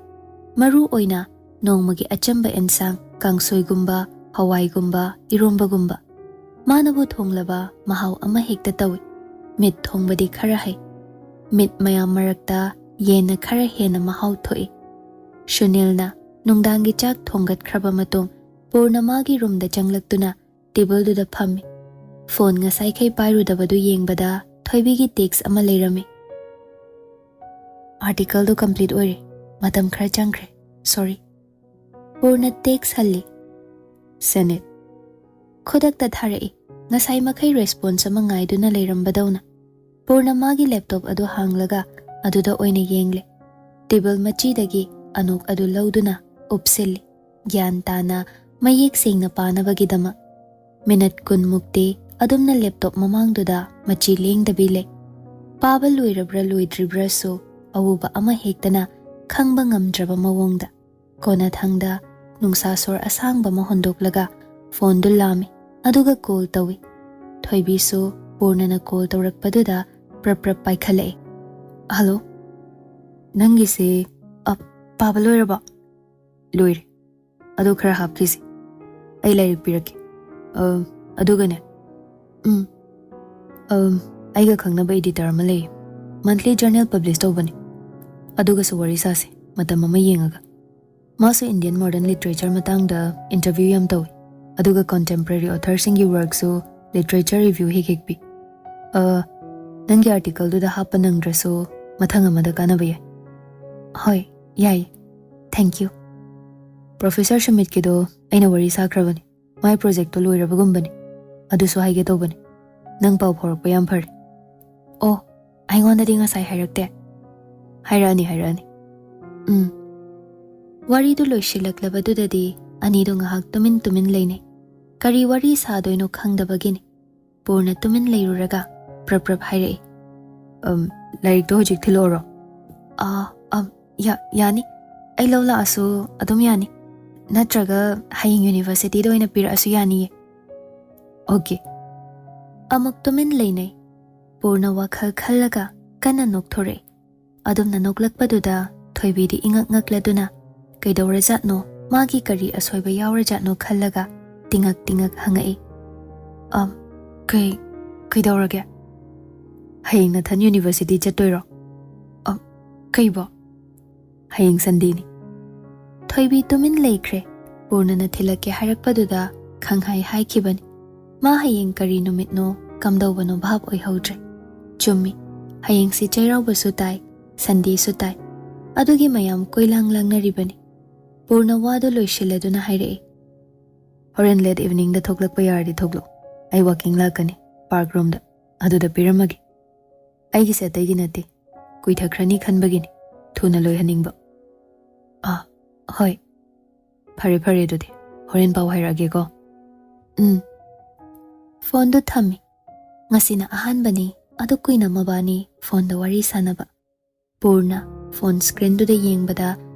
ꯃꯔꯨ ꯑꯣꯏꯅ ꯅꯣꯡꯃꯒꯤ ꯑꯆꯝꯕ ꯑꯦꯟꯁꯥꯡ, ꯀꯥꯡꯁꯣꯏꯒꯨꯝꯕ, ꯍꯋꯥꯏꯒꯨꯝꯕ, ꯏꯔꯣꯝꯕꯒꯨꯝꯕ꯫ ꯃꯥꯅꯕꯨ ꯊꯣꯡꯂꯕ ꯃꯍꯥꯎ ꯑꯃ ꯍꯦꯛꯇ ꯇꯧꯏ꯫ ꯃꯤꯠ ꯊꯣꯡꯕꯗꯤ ꯈꯔ ꯍꯩ꯫ ꯃꯤꯠ ꯃꯌꯥꯝ ꯃꯔꯛꯇ ꯌꯦꯟꯅ ꯈꯔ ꯍꯦꯟꯅ ꯃꯍꯥꯎ ꯊꯣꯛꯏ꯫ ꯁꯨꯅꯤꯜꯅ ꯅꯨꯡꯗꯥꯡꯒꯤ ꯆꯥꯛ ꯊꯣꯡꯒꯠꯈ꯭ꯔꯕ ꯃꯇꯨꯡ ꯄꯨꯔꯅ ꯃꯥꯒꯤ ꯔꯨꯝꯗ ꯆꯪꯂꯛꯇꯨꯅ ꯇꯦꯕꯜꯗꯨꯗ ꯐꯝꯃꯤ꯫ ꯐꯣꯟ ꯉꯁꯥꯏꯈꯩ ꯄꯥꯏꯔꯨꯗꯕꯗꯨ ꯌꯦꯡꯕꯗ ꯊꯣꯏꯕꯤꯒꯤ ꯇꯦꯛꯁ ꯑꯃ ꯂꯩꯔꯝꯃꯤ꯫ "ꯑꯥꯔꯇꯤꯀꯜꯗꯨ ꯀꯝꯄ꯭ꯂꯤꯠ ꯑꯣꯏꯔꯦ꯫ ꯃꯇꯝ ꯈꯔ ꯆꯪꯈ꯭ꯔꯦ꯫ ꯁꯣꯔꯤ꯫" ꯄꯨꯔꯅ ꯇꯦꯛꯁ ꯍꯜꯂꯤ꯫ "ꯁꯦꯅꯤꯠ꯫" ꯈꯨꯗꯛꯇ ꯊꯥꯔꯛꯏ꯫ ꯉꯁꯥꯏ ꯃꯈꯩ ꯔꯦꯁꯄꯣꯟꯁ ꯑꯃ ꯉꯥꯏꯗꯨꯅ ꯂꯩꯔꯝꯕꯗꯧꯅ꯫ ꯄꯨꯔꯅ ꯃꯥꯒꯤ ꯂꯦꯞꯇꯣꯞ ꯑꯗꯨ ꯍꯥꯡꯂꯒ ꯑꯗꯨꯗ ꯑꯣꯏꯅ ꯌꯦꯡꯂꯦ꯫ ꯇꯦꯕꯜ ꯃꯆꯤꯗꯒꯤ ꯑꯅꯣꯛ ꯑꯗꯨ ꯂꯧꯗꯨꯅ ꯎꯞꯁꯤꯜꯂꯤ꯫ ꯒ꯭ꯌꯥꯟ ꯇꯥꯅ ꯃꯌꯦꯛ ꯁꯦꯡꯅ ꯄꯥꯅꯕꯒꯤꯗꯃꯛ꯫ ꯃꯤꯅꯠ ꯀꯨꯟꯃꯨꯛꯇꯤ ꯑꯗꯨꯝꯅ ꯂꯦꯞꯇꯣꯞ ꯃꯃꯥꯡꯗꯨꯗ ꯃꯆꯤ ꯂꯦꯡꯗꯕꯤ ꯂꯩ꯫ ꯄꯥꯕ ꯂꯣꯏꯔꯕ꯭ꯔꯥ ꯂꯣꯏꯗ꯭ꯔꯤꯕ꯭ꯔꯥꯁꯨ ꯑꯎꯕ ꯑꯃ ꯍꯦꯛꯇꯅ ꯈꯪꯕ ꯉꯝꯗ꯭ꯔꯕ ꯃꯑꯣꯡꯗ꯫ ꯀꯣꯟꯅꯊꯪꯗ ꯅꯨꯡꯁꯥ ꯁꯣꯔ ꯑꯁꯥꯡꯕ ꯑꯃ ꯍꯣꯟꯗꯣꯛꯂꯒ ꯐꯣꯟꯗꯨ ꯂꯥꯝꯃꯤ, ꯑꯗꯨꯒ ꯀꯣꯜ ꯇꯧꯏ꯫ ꯊꯣꯏꯕꯤꯁꯨ ꯄꯨꯔꯅꯅ ꯀꯣꯜ ꯇꯧꯔꯛꯄꯗꯨꯗ ꯄ꯭ꯔꯞ ꯄ꯭ꯔꯞ ꯄꯥꯏꯈꯠꯂꯛꯏ꯫ "ꯍꯜꯂꯣ, ꯅꯪꯒꯤꯁꯦ, ꯑ, ꯄꯥꯕ ꯂꯣꯏꯔꯕꯣ?" "ꯂꯣꯏꯔꯦ꯫ ꯑꯗꯣ ꯈꯔ ꯍꯥꯞꯈꯤꯁꯤ꯫ ꯑꯩ ꯂꯥꯏꯔꯤꯛ ꯄꯤꯔꯛꯀꯦ꯫ ꯑ, ꯑꯗꯨꯒꯅꯦ, ꯎꯝ, ꯑ, ꯑꯩꯒ ꯈꯪꯅꯕ ꯏꯗꯤꯇꯔ ꯑꯃ ꯂꯩꯌꯦ꯫ ꯃꯟꯊꯂꯤ ꯖꯔꯅꯦꯜ ꯄꯕ꯭ꯂꯤꯁ ꯇꯧꯕꯅꯦ꯫ ꯑꯗꯨꯒꯁꯨ ꯋꯥꯔꯤ ꯁꯥꯁꯦ, ꯃꯇꯝ ꯑꯃ ꯌꯦꯡꯉꯒ꯫" ꯃꯥꯁꯨ Indian modern literature ꯃꯇꯥꯡꯗ interview ꯌꯥꯝ ꯇꯧꯏ, ꯑꯗꯨꯒ contemporary authorꯁꯤꯡꯒꯤ workꯁꯨ literature review ꯍꯦꯛ ꯍꯦꯛ ꯄꯤ꯫ ꯑ, ꯅꯪꯒꯤ articleꯗꯨꯗ ꯍꯥꯞꯄ ꯅꯪꯗ꯭ꯔꯁꯨ ꯃꯊꯪ ꯑꯃꯗ ꯀꯥꯟꯅꯕ ꯌꯥꯏ꯫ ꯍꯣꯏ, ꯌꯥꯏ꯫ Thank you꯫ Professor ꯁꯨꯃꯤꯠꯀꯤꯗꯣ ꯑꯩꯅ ꯋꯥꯔꯤ ꯁꯥꯈ꯭ꯔꯕꯅꯤ꯫ ꯃꯥꯏ projectꯇꯣ ꯂꯣꯏꯔꯕꯒꯨꯝꯕꯅꯤ꯫ ꯑꯗꯨꯁꯨ ꯍꯥꯏꯒꯦ ꯇꯧꯕꯅꯤ꯫ ꯅꯪ ꯄꯥꯎ ꯐꯥꯎꯔꯛꯄ ꯌꯥꯝ ꯐꯔꯦ꯫ ꯑꯣ, ꯑꯩꯉꯣꯟꯗꯗꯤ ꯉꯁꯥꯏ ꯍꯥꯏꯔꯛꯇꯦ? ꯍꯥꯏꯔꯛꯑꯅꯤ, ꯍꯥꯏꯔꯛꯑꯅꯤ꯫ ꯎꯝ꯫ ꯋꯥꯔꯤꯗꯨ ꯂꯣꯏꯁꯤꯜꯂꯛꯂꯕꯗꯨꯗꯗꯤ ꯑꯅꯤꯗꯨ ꯉꯥꯏꯍꯥꯛ ꯇꯨꯃꯤꯟ ꯇꯨꯃꯤꯟ ꯂꯩꯅꯩ꯫ ꯀꯔꯤ ꯋꯥꯔꯤ ꯁꯥꯗꯣꯏꯅꯣ ꯈꯪꯗꯕꯒꯤꯅꯤ꯫ ꯄꯨꯔꯅ ꯇꯨꯃꯤꯟ ꯂꯩꯔꯨꯔꯒ ꯄ꯭ꯔꯞ ꯄ꯭ꯔꯞ ꯍꯥꯏꯔꯛꯏ꯫ "ꯑꯝ, ꯂꯥꯏꯔꯤꯛꯇꯣ ꯍꯧꯖꯤꯛ ꯊꯤꯜꯂꯛꯑꯣꯔꯣ?" "ꯑꯥ, ꯑꯝ, ꯌꯥ-, ꯌꯥꯅꯤ꯫ ꯑꯩ ꯂꯧ ꯂꯥꯛꯑꯁꯨ ꯑꯗꯨꯝ ꯌꯥꯅꯤ꯫ ꯅꯠꯇ꯭ꯔꯒ ꯍꯌꯦꯡ universityꯗ ꯑꯣꯏꯅ ꯄꯤꯔꯛꯑꯁꯨ ꯌꯥꯅꯤꯌꯦ꯫" "ꯑꯣꯀꯦ꯫" ꯑꯃꯨꯛ ꯇꯨꯃꯤꯟ ꯂꯩꯅꯩ꯫ ꯄꯨꯔꯅ ꯋꯥꯈꯜ ꯈꯜꯂꯒ ꯀꯟꯅ ꯅꯣꯛꯊꯣꯔꯛꯏ꯫ ꯑꯗꯨꯝꯅ ꯅꯣꯛꯂꯛꯄꯗꯨꯗ ꯊꯣꯏꯕꯤꯗꯤ ꯏꯉꯛ ꯉꯛꯂꯗꯨꯅ ꯀꯩꯗꯧꯔꯖꯥꯠꯅꯣ, ꯃꯥꯒꯤ ꯀꯔꯤ ꯑꯁꯣꯏꯕ ꯌꯥꯎꯔꯖꯥꯠꯅꯣ ꯈꯜꯂꯒ ꯇꯤꯉꯛ ꯇꯤꯉꯛ ꯍꯪꯉꯛꯏ꯫ "ꯑꯝ, ꯀꯩ, ꯀꯩꯗꯧꯔꯒꯦ?" "ꯍꯌꯦꯡ ꯅꯊꯟ university ꯆꯠꯇꯣꯏꯔꯣ?" "ꯑꯝ, ꯀꯩꯕꯣ?" "ꯍꯌꯦꯡ Sundayꯅꯤ꯫" ꯊꯣꯏꯕꯤ ꯇꯨꯃꯤꯟ ꯂꯩꯈ꯭ꯔꯦ꯫ ꯄꯨꯔꯅꯅ ꯊꯤꯜꯂꯛꯀꯦ ꯍꯥꯏꯔꯛꯄꯗꯨꯗ ꯈꯪꯍꯥꯏ ꯍꯥꯏꯈꯤꯕꯅꯤ꯫ ꯃꯥ ꯍꯌꯦꯡ ꯀꯔꯤ ꯅꯨꯃꯤꯠꯅꯣ, ꯀꯝꯗꯧꯕꯅꯣ ꯚꯥꯞ ꯑꯣꯏꯍꯧꯗ꯭ꯔꯦ꯫ ꯆꯨꯝꯃꯤ, ꯍꯌꯦꯡꯁꯤ ꯆꯩꯔꯥꯎꯕꯁꯨ ꯇꯥꯏ, Sundayꯁꯨ ꯇꯥꯏ꯫ ꯑꯗꯨꯒꯤ ꯃꯌꯥꯝ ꯀꯣꯏꯂꯥꯡ ꯂꯥꯡꯅꯔꯤꯕꯅꯤ꯫ ꯄꯨꯔꯅ ꯋꯥꯗꯨ ꯂꯣꯏꯁꯤꯜꯂꯗꯨꯅ ꯍꯥꯏꯔꯛꯏ, "ꯍꯣꯔꯦꯟ late eveningꯗ ꯊꯣꯛꯂꯛꯄ ꯌꯥꯔꯗꯤ ꯊꯣꯛꯂꯛꯑꯣ꯫ ꯑꯩ walking ꯂꯥꯛꯀꯅꯤ, park ꯔꯣꯝꯗ꯫ ꯑꯗꯨꯗ ꯄꯤꯔꯝꯃꯒꯦ꯫ ꯑꯩꯒꯤꯁꯦ ꯑꯇꯩꯒꯤ ꯅꯠꯇꯦ, ꯀꯨꯏꯊꯈ꯭ꯔꯅꯤ ꯈꯟꯕꯒꯤꯅꯤ, ꯊꯨꯅ ꯂꯣꯏꯍꯟꯅꯤꯡꯕ꯫" "ꯑꯥ, ꯍꯣꯏ꯫ ꯐꯔꯦ, ꯐꯔꯦ, ꯑꯗꯨꯗꯤ ꯍꯣꯔꯦꯟ ꯄꯥꯎ ꯍꯥꯏꯔꯛꯑꯒꯦꯀꯣ꯫" "ꯎꯝ꯫" ꯐꯣꯟꯗꯨ ꯊꯝꯃꯤ꯫ ꯉꯁꯤꯅ ꯑꯍꯥꯟꯕꯅꯤ ꯑꯗꯨ ꯀꯨꯏꯅ ꯃꯕꯥꯅꯤ ꯐꯣꯟꯗ ꯋꯥꯔꯤ ꯁꯥꯟꯅꯕ꯫ ꯄꯨꯔꯅ ꯐꯣꯟ screenꯗꯨꯗ ꯌꯦꯡꯕꯗ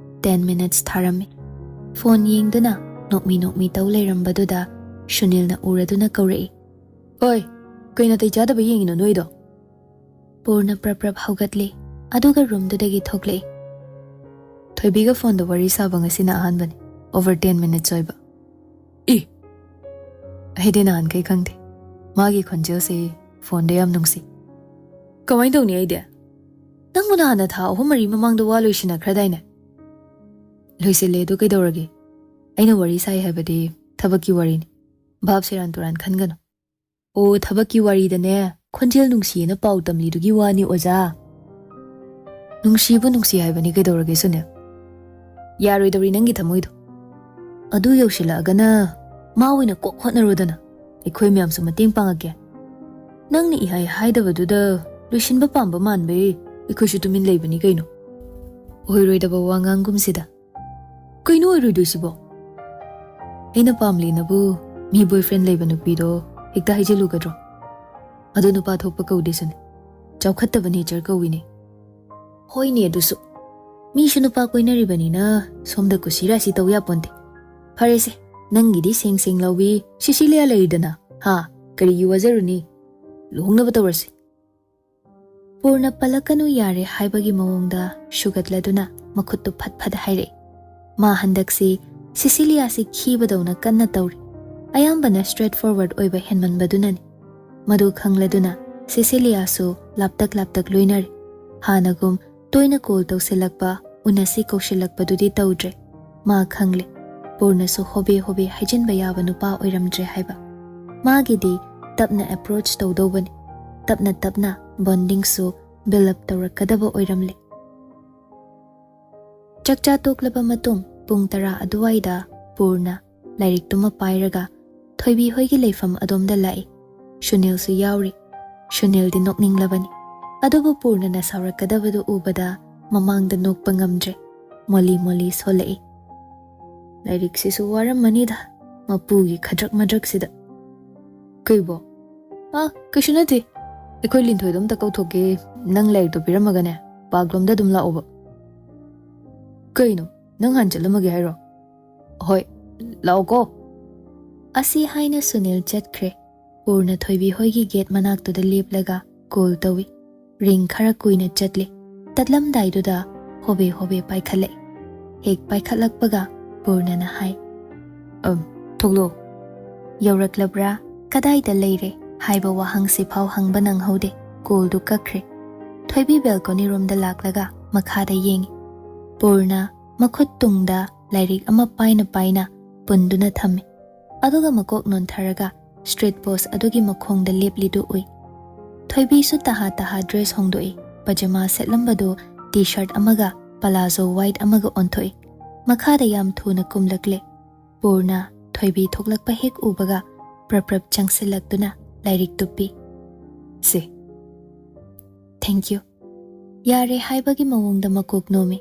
ten minutes ꯊꯥꯔꯝꯃꯤ꯫ ꯐꯣꯟ ꯌꯦꯡꯗꯨꯅ ꯅꯣꯛꯃꯤ ꯅꯣꯛꯃꯤ ꯇꯧ ꯂꯩꯔꯝꯕꯗꯨꯗ ꯁꯨꯅꯤꯜꯅ ꯎꯔꯗꯨꯅ ꯀꯧꯔꯛꯏ, "ꯑꯣꯏ, ꯀꯩ ꯅꯥꯇꯩ ꯆꯥꯗꯕ ꯌꯦꯡꯉꯤꯅꯣ ꯅꯣꯏꯗꯣ?" ꯄꯨꯔꯅ ꯄ꯭ꯔꯞ ꯄ꯭ꯔꯞ ꯍꯧꯒꯠꯂꯤ, ꯑꯗꯨꯒ ꯔꯨꯝꯗꯨꯗꯒꯤ ꯊꯣꯛꯂꯛꯏ꯫ "ꯊꯣꯏꯕꯤꯒ ꯐꯣꯟꯗ ꯋꯥꯔꯤ ꯁꯥꯕ ꯉꯁꯤꯅ ꯑꯍꯥꯟꯕꯅꯤ, over ten minutes ꯑꯣꯏꯕ꯫" "ꯏ! ꯑꯩꯗꯤ ꯅꯍꯥꯟꯈꯩ ꯈꯪꯗꯦ꯫ ꯃꯥꯒꯤ ꯈꯣꯟꯖꯦꯜꯁꯤ ꯐꯣꯟꯗ ꯌꯥꯝ ꯅꯨꯡꯁꯤ꯫" "ꯀꯃꯥꯏꯅ ꯇꯧꯅꯤ ꯑꯩꯗꯤ? ꯅꯪꯕꯨ ꯅꯍꯥꯟꯅ ꯊꯥ ꯑꯍꯨꯝ ꯃꯔꯤ ꯃꯃꯥꯡꯗ ꯋꯥ ꯂꯣꯏꯁꯤꯟꯅꯈ꯭ꯔꯗꯥꯏꯅꯦ?" ꯂꯣꯏꯁꯤꯜꯂꯦ, ꯑꯗꯨ ꯀꯩꯗꯧꯔꯒꯦ? ꯑꯩꯅ ꯋꯥꯔꯤ ꯁꯥꯏ ꯍꯥꯏꯕꯗꯤ ꯊꯕꯛꯀꯤ ꯋꯥꯔꯤꯅꯤ꯫ ꯚꯥꯞ ꯁꯦꯔꯥꯟ ꯇꯨꯔꯥꯟ ꯈꯟꯒꯅꯨ꯫ ꯑꯣ, ꯊꯕꯛꯀꯤ ꯋꯥꯔꯤꯗꯅꯦ, ꯈꯣꯟꯖꯦꯜ ꯅꯨꯡꯁꯤꯌꯦꯅ ꯄꯥꯎ ꯇꯝꯂꯤꯗꯨꯒꯤ ꯋꯥꯅꯤ, ꯑꯣꯖꯥ꯫ ꯅꯨꯡꯁꯤꯕꯨ ꯅꯨꯡꯁꯤ ꯍꯥꯏꯕꯅꯤ, ꯀꯩꯗꯧꯔꯒꯦ, ꯁꯨꯅꯤꯜ? ꯌꯥꯔꯣꯏꯗꯧꯔꯤ ꯅꯪꯒꯤ ꯊꯃꯣꯏꯗꯣ꯫ ꯑꯗꯨ ꯌꯧꯁꯤꯜꯂꯛꯑꯒꯅ ꯃꯥ ꯑꯣꯏꯅ ꯀꯣꯛ ꯍꯣꯠꯅꯔꯣꯗꯅ꯫ ꯑꯩꯈꯣꯏ ꯃꯌꯥꯝꯁꯨ ꯃꯇꯦꯡ ꯄꯥꯡꯉꯛꯀꯦ꯫ ꯅꯪꯅ ꯏꯍꯥꯏ ꯍꯥꯏꯗꯕꯗꯨꯗ ꯂꯣꯏꯁꯤꯟꯕ ꯄꯥꯝꯕ ꯃꯥꯟꯕꯩ ꯑꯩꯈꯣꯏꯁꯨ ꯇꯨꯃꯤꯟ ꯂꯩꯕꯅꯤ ꯀꯩꯅꯣ꯫ ꯑꯣꯏꯔꯣꯏꯗꯕ ꯋꯥ ꯉꯥꯡꯒꯨꯝꯁꯤꯗ꯫ ꯀꯩꯅꯣ ꯑꯣꯏꯔꯣꯏꯗꯣꯏꯁꯤꯕꯣ? ꯑꯩꯅ ꯄꯥꯝꯂꯤꯅꯕꯨ ꯃꯤ boyfriend ꯂꯩꯕ ꯅꯨꯄꯤꯗꯣ ꯍꯦꯛꯇ ꯍꯥꯏꯖꯤꯜꯂꯨꯒꯗ꯭ꯔꯣ? ꯑꯗꯨ ꯅꯨꯄꯥ ꯊꯣꯛꯄ ꯀꯧꯗꯦ, ꯁꯨꯅꯤꯜ꯫ ꯆꯥꯎꯈꯠꯇꯕ nature ꯀꯧꯏꯅꯦ꯫ ꯍꯣꯏꯅꯦ, ꯑꯗꯨꯁꯨ꯫ ꯃꯤꯁꯨ ꯅꯨꯄꯥ ꯀꯣꯏꯅꯔꯤꯕꯅꯤꯅ ꯁꯣꯝꯗ ꯀꯨꯁꯤ ꯔꯥꯁꯤ ꯇꯧ ꯌꯥꯄꯣꯟꯇꯦ꯫ ꯐꯔꯦꯁꯦ, ꯅꯪꯒꯤꯗꯤ ꯁꯦꯡ ꯁꯦꯡ ꯂꯥꯎꯕꯤ ꯁꯤꯁꯤꯂꯤꯌꯥ ꯂꯩꯔꯤꯗꯅ, ꯍꯥ? ꯀꯔꯤꯒꯤ ꯋꯥꯖꯔꯨꯅꯤ? ꯂꯨꯍꯣꯡꯅꯕ ꯇꯧꯔꯁꯤ꯫ ꯄꯨꯔꯅ ꯄꯜꯂꯛꯀꯅꯨ ꯌꯥꯔꯦ ꯍꯥꯏꯕꯒꯤ ꯃꯑꯣꯡꯗ ꯁꯨꯒꯠꯂꯗꯨꯅ ꯃꯈꯨꯠꯇꯨ ꯐꯠ ꯐꯠ ꯍꯥꯏꯔꯛꯏ꯫ ꯃꯥ ꯍꯟꯗꯛꯁꯤ ꯁꯤꯁꯤꯂꯤꯌꯥꯁꯤ ꯈꯤꯕꯗꯧꯅ ꯀꯟꯅ ꯇꯧꯔꯤ꯫ ꯑꯌꯥꯝꯕꯅ straight forward ꯑꯣꯏꯕ ꯍꯦꯟꯃꯟꯕꯗꯨꯅꯅꯤ꯫ ꯃꯗꯨ ꯈꯪꯂꯗꯨꯅ ꯁꯤꯁꯤꯂꯤꯌꯥꯁꯨ ꯂꯥꯞꯇꯛ ꯂꯥꯞꯇꯛ ꯂꯣꯏꯅꯔꯦ꯫ ꯍꯥꯟꯅꯒꯨꯝ ꯇꯣꯏꯅ call ꯇꯧꯁꯤꯜꯂꯛꯄ, ꯎꯅꯁꯤ ꯀꯧꯁꯤꯜꯂꯛꯄꯗꯨꯗꯤ ꯇꯧꯗ꯭ꯔꯦ꯫ ꯃꯥ ꯈꯪꯂꯦ, ꯄꯨꯔꯅꯁꯨ ꯍꯣꯕꯦ ꯍꯣꯕꯦ ꯍꯥꯏꯖꯤꯟꯕ ꯌꯥꯕ ꯅꯨꯄꯥ ꯑꯣꯏꯔꯝꯗ꯭ꯔꯦ ꯍꯥꯏꯕ꯫ ꯃꯥꯒꯤꯗꯤ ꯇꯞꯅ approach ꯇꯧꯗꯧꯕꯅꯤ꯫ ꯇꯞꯅ ꯇꯞꯅ bondingꯁꯨ build up ꯇꯧꯔꯛꯀꯗꯕ ꯑꯣꯏꯔꯝꯂꯦ꯫ ꯆꯥꯛꯆꯥ ꯇꯣꯛꯂꯕ ꯃꯇꯨꯡ ꯄꯨꯡ ꯇꯔꯥ ꯑꯗꯨꯋꯥꯏꯗ ꯄꯨꯔꯅ ꯂꯥꯏꯔꯤꯛꯇꯨꯃ ꯄꯥꯏꯔꯒ ꯊꯣꯏꯕꯤ ꯍꯣꯏꯒꯤ ꯂꯩꯐꯝ ꯑꯗꯣꯝꯗ ꯂꯥꯛꯏ꯫ ꯁꯨꯅꯤꯜꯁꯨ ꯌꯥꯎꯔꯤ꯫ ꯁꯨꯅꯤꯜꯗꯤ ꯅꯣꯛꯅꯤꯡꯂꯕꯅꯤ꯫ ꯑꯗꯨꯕꯨ ꯄꯨꯔꯅꯅ ꯁꯥꯎꯔꯛꯀꯗꯕꯗꯨ ꯎꯕꯗ ꯃꯃꯥꯡꯗ ꯅꯣꯛꯄ ꯉꯝꯗ꯭ꯔꯦ꯫ ꯃꯣꯂꯤ ꯃꯣꯂꯤ ꯁꯣꯜꯂꯛꯏ꯫ "ꯂꯥꯏꯔꯤꯛꯁꯤꯁꯨ ꯋꯥꯔꯝꯃꯅꯤꯗ, ꯃꯄꯨꯒꯤ ꯈꯗ꯭ꯔꯛ ꯃꯗ꯭ꯔꯛꯁꯤꯗ꯫" "ꯀꯩꯕꯣ?" "ꯑꯥ, ꯀꯩꯁꯨ ꯅꯠꯇꯦ꯫ ꯑꯩꯈꯣꯏ ꯂꯤꯟꯊꯣꯏꯗꯣ ꯑꯝꯇ ꯀꯧꯊꯣꯛꯀꯦ꯫ ꯅꯪ ꯂꯥꯏꯔꯤꯛꯇꯣ ꯄꯤꯔꯝꯃꯒꯅꯦ, park ꯂꯣꯝꯗ ꯑꯗꯨꯝ ꯂꯥꯛꯑꯣꯕ꯫" "ꯀꯩꯅꯣ? ꯅꯪ ꯍꯥꯟꯅ ꯆꯠꯂꯝꯃꯒꯦ ꯍꯥꯏꯔꯣ?" "ꯍꯣꯏ, ꯂꯥꯛꯑꯣꯀꯣ꯫" ꯑꯁꯤ ꯍꯥꯏꯅ ꯁꯨꯅꯤꯜ ꯆꯠꯈ꯭ꯔꯦ꯫ ꯄꯨꯔꯅ ꯊꯣꯏꯕꯤ ꯍꯣꯏꯒꯤ gate ꯃꯅꯥꯛꯇꯨꯗ ꯂꯦꯞꯂꯒ call ꯇꯧꯏ꯫ Ring ꯈꯔ ꯀꯨꯏꯅ ꯆꯠꯂꯦ꯫ ꯇꯠꯂꯝꯗꯥꯏꯗꯨꯗ ꯍꯣꯕꯦ ꯍꯣꯕꯦ ꯄꯥꯏꯈꯠꯂꯛꯏ꯫ ꯍꯦꯛ ꯄꯥꯏꯈꯠꯂꯛꯄꯒ ꯄꯨꯔꯅꯅ ꯍꯥꯏ, "ꯑꯝ, ꯊꯣꯛꯂꯛꯑꯣ꯫" "ꯌꯧꯔꯛꯂꯕ꯭ꯔꯥ? ꯀꯗꯥꯏꯗ ꯂꯩꯔꯦ?" ꯍꯥꯏꯕ ꯋꯥꯍꯪꯁꯤꯐꯥꯎ ꯍꯪꯕ ꯅꯪꯍꯧꯗꯦ꯫ Callꯗꯨ ꯀꯛꯈ꯭ꯔꯦ꯫ ꯊꯣꯏꯕꯤ balcony ꯔꯣꯝꯗ ꯂꯥꯛꯂꯒ ꯃꯈꯥꯗ ꯌꯦꯡꯏ꯫ ꯄꯨꯔꯅ ꯃꯈꯨꯠ ꯇꯨꯡꯗ ꯂꯥꯏꯔꯤꯛ ꯑꯃ ꯄꯥꯏꯅ ꯄꯥꯏꯅ ꯄꯨꯟꯗꯨꯅ ꯊꯝꯃꯤ꯫ ꯑꯗꯨꯒ ꯃꯀꯣꯛ ꯅꯣꯟꯊꯔꯒ street post ꯑꯗꯨꯒꯤ ꯃꯈꯣꯡꯗ ꯂꯦꯞꯂꯤꯗꯨ ꯎꯏ꯫ ꯊꯣꯏꯕꯤꯁꯨ ꯇꯍꯥ ꯇꯍꯥ dress ꯍꯣꯡꯗꯣꯛꯏ꯫ Pajama ꯁꯦꯠꯂꯝꯕꯗꯨ T-shirt ꯑꯃꯒ palazzo white ꯑꯃꯒ ꯑꯣꯟꯊꯣꯛꯏ꯫ ꯃꯈꯥꯗ ꯌꯥꯝ ꯊꯨꯅ ꯀꯨꯝꯂꯛꯂꯦ꯫ ꯄꯨꯔꯅ ꯊꯣꯏꯕꯤ ꯊꯣꯛꯂꯛꯄ ꯍꯦꯛ ꯎꯕꯒ ꯄ꯭ꯔꯞ ꯄ꯭ꯔꯞ ꯆꯪꯁꯤꯜꯂꯛꯇꯨꯅ ꯂꯥꯏꯔꯤꯛꯇꯨ ꯄꯤ꯫ "ꯁꯦ, thank you꯫" ꯌꯥꯔꯦ ꯍꯥꯏꯕꯒꯤ ꯃꯑꯣꯡꯗ ꯃꯀꯣꯛ ꯅꯣꯝꯃꯤ꯫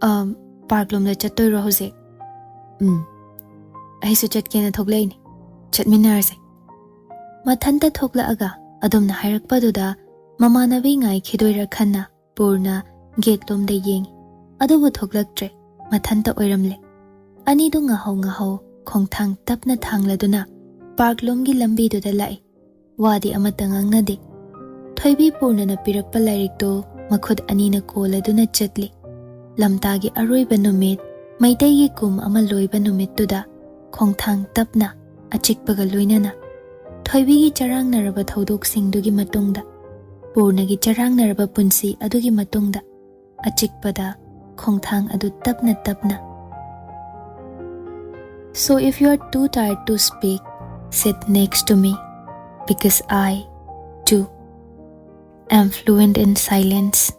"ꯑꯝ, park ꯂꯣꯝꯗ ꯆꯠꯇꯣꯏꯔꯣ ꯍꯧꯖꯤꯛ?" "ꯎꯝ, ꯑꯩꯁꯨ ꯆꯠꯀꯦꯅ ꯊꯣꯛꯂꯛꯏꯅꯦ, ꯆꯠꯃꯤꯟꯅꯔꯁꯦ꯫" ꯃꯊꯟꯇ ꯊꯣꯛꯂꯛꯑꯒ ꯑꯗꯨꯝꯅ ꯍꯥꯏꯔꯛꯄꯗꯨꯗ ꯃꯃꯥꯟꯅꯕꯤ ꯉꯥꯏꯈꯤꯗꯣꯏꯔꯥ ꯈꯟꯅ ꯄꯨꯔꯅ gate ꯂꯣꯝꯗ ꯌꯦꯡꯉꯤ꯫ ꯑꯗꯨꯕꯨ ꯊꯣꯛꯂꯛꯇ꯭ꯔꯦ, ꯃꯊꯟꯇ ꯑꯣꯏꯔꯝꯂꯦ꯫ ꯑꯅꯤꯗꯨ ꯉꯥꯍꯧ ꯉꯥꯍꯧ ꯈꯣꯡꯊꯥꯡ ꯇꯞꯅ ꯊꯥꯡꯂꯗꯨꯅ park ꯂꯣꯝꯒꯤ ꯂꯝꯕꯤꯗꯨꯗ ꯂꯥꯛꯏ꯫ ꯋꯥꯗꯤ ꯑꯃꯠꯇ ꯉꯥꯡꯅꯗꯦ꯫ ꯊꯣꯏꯕꯤ ꯄꯨꯔꯅꯅ ꯄꯤꯔꯛꯄ ꯂꯥꯏꯔꯤꯛꯇꯨ ꯃꯈꯨꯠ ꯑꯅꯤꯅ ꯀꯣꯜꯂꯗꯨꯅ ꯆꯠꯂꯤ꯫ ꯂꯝꯇꯥꯒꯤ ꯑꯔꯣꯏꯕ ꯅꯨꯃꯤꯠ, ꯃꯩꯇꯩꯒꯤ ꯀꯨꯝ ꯑꯃ ꯂꯣꯏꯕ ꯅꯨꯃꯤꯠꯇꯨꯗ ꯈꯣꯡꯊꯥꯡ ꯇꯞꯅ, ꯑꯆꯤꯛꯄꯒ ꯂꯣꯏꯅꯅ ꯊꯣꯏꯕꯤꯒꯤ ꯆꯔꯥꯡꯅꯔꯕ ꯊꯧꯗꯣꯛꯁꯤꯡꯗꯨꯒꯤ ꯃꯇꯨꯡꯗ, ꯄꯨꯔꯅꯒꯤ ꯆꯔꯥꯡꯅꯔꯕ ꯄꯨꯟꯁꯤ ꯑꯗꯨꯒꯤ ꯃꯇꯨꯡꯗ, ꯑꯆꯤꯛꯄꯗ ꯈꯣꯡꯊꯥꯡ ꯑꯗꯨ ꯇꯞꯅ ꯇꯞꯅ꯫ So if you are too tired to speak, sit next to me, because I, too, am fluent in silence.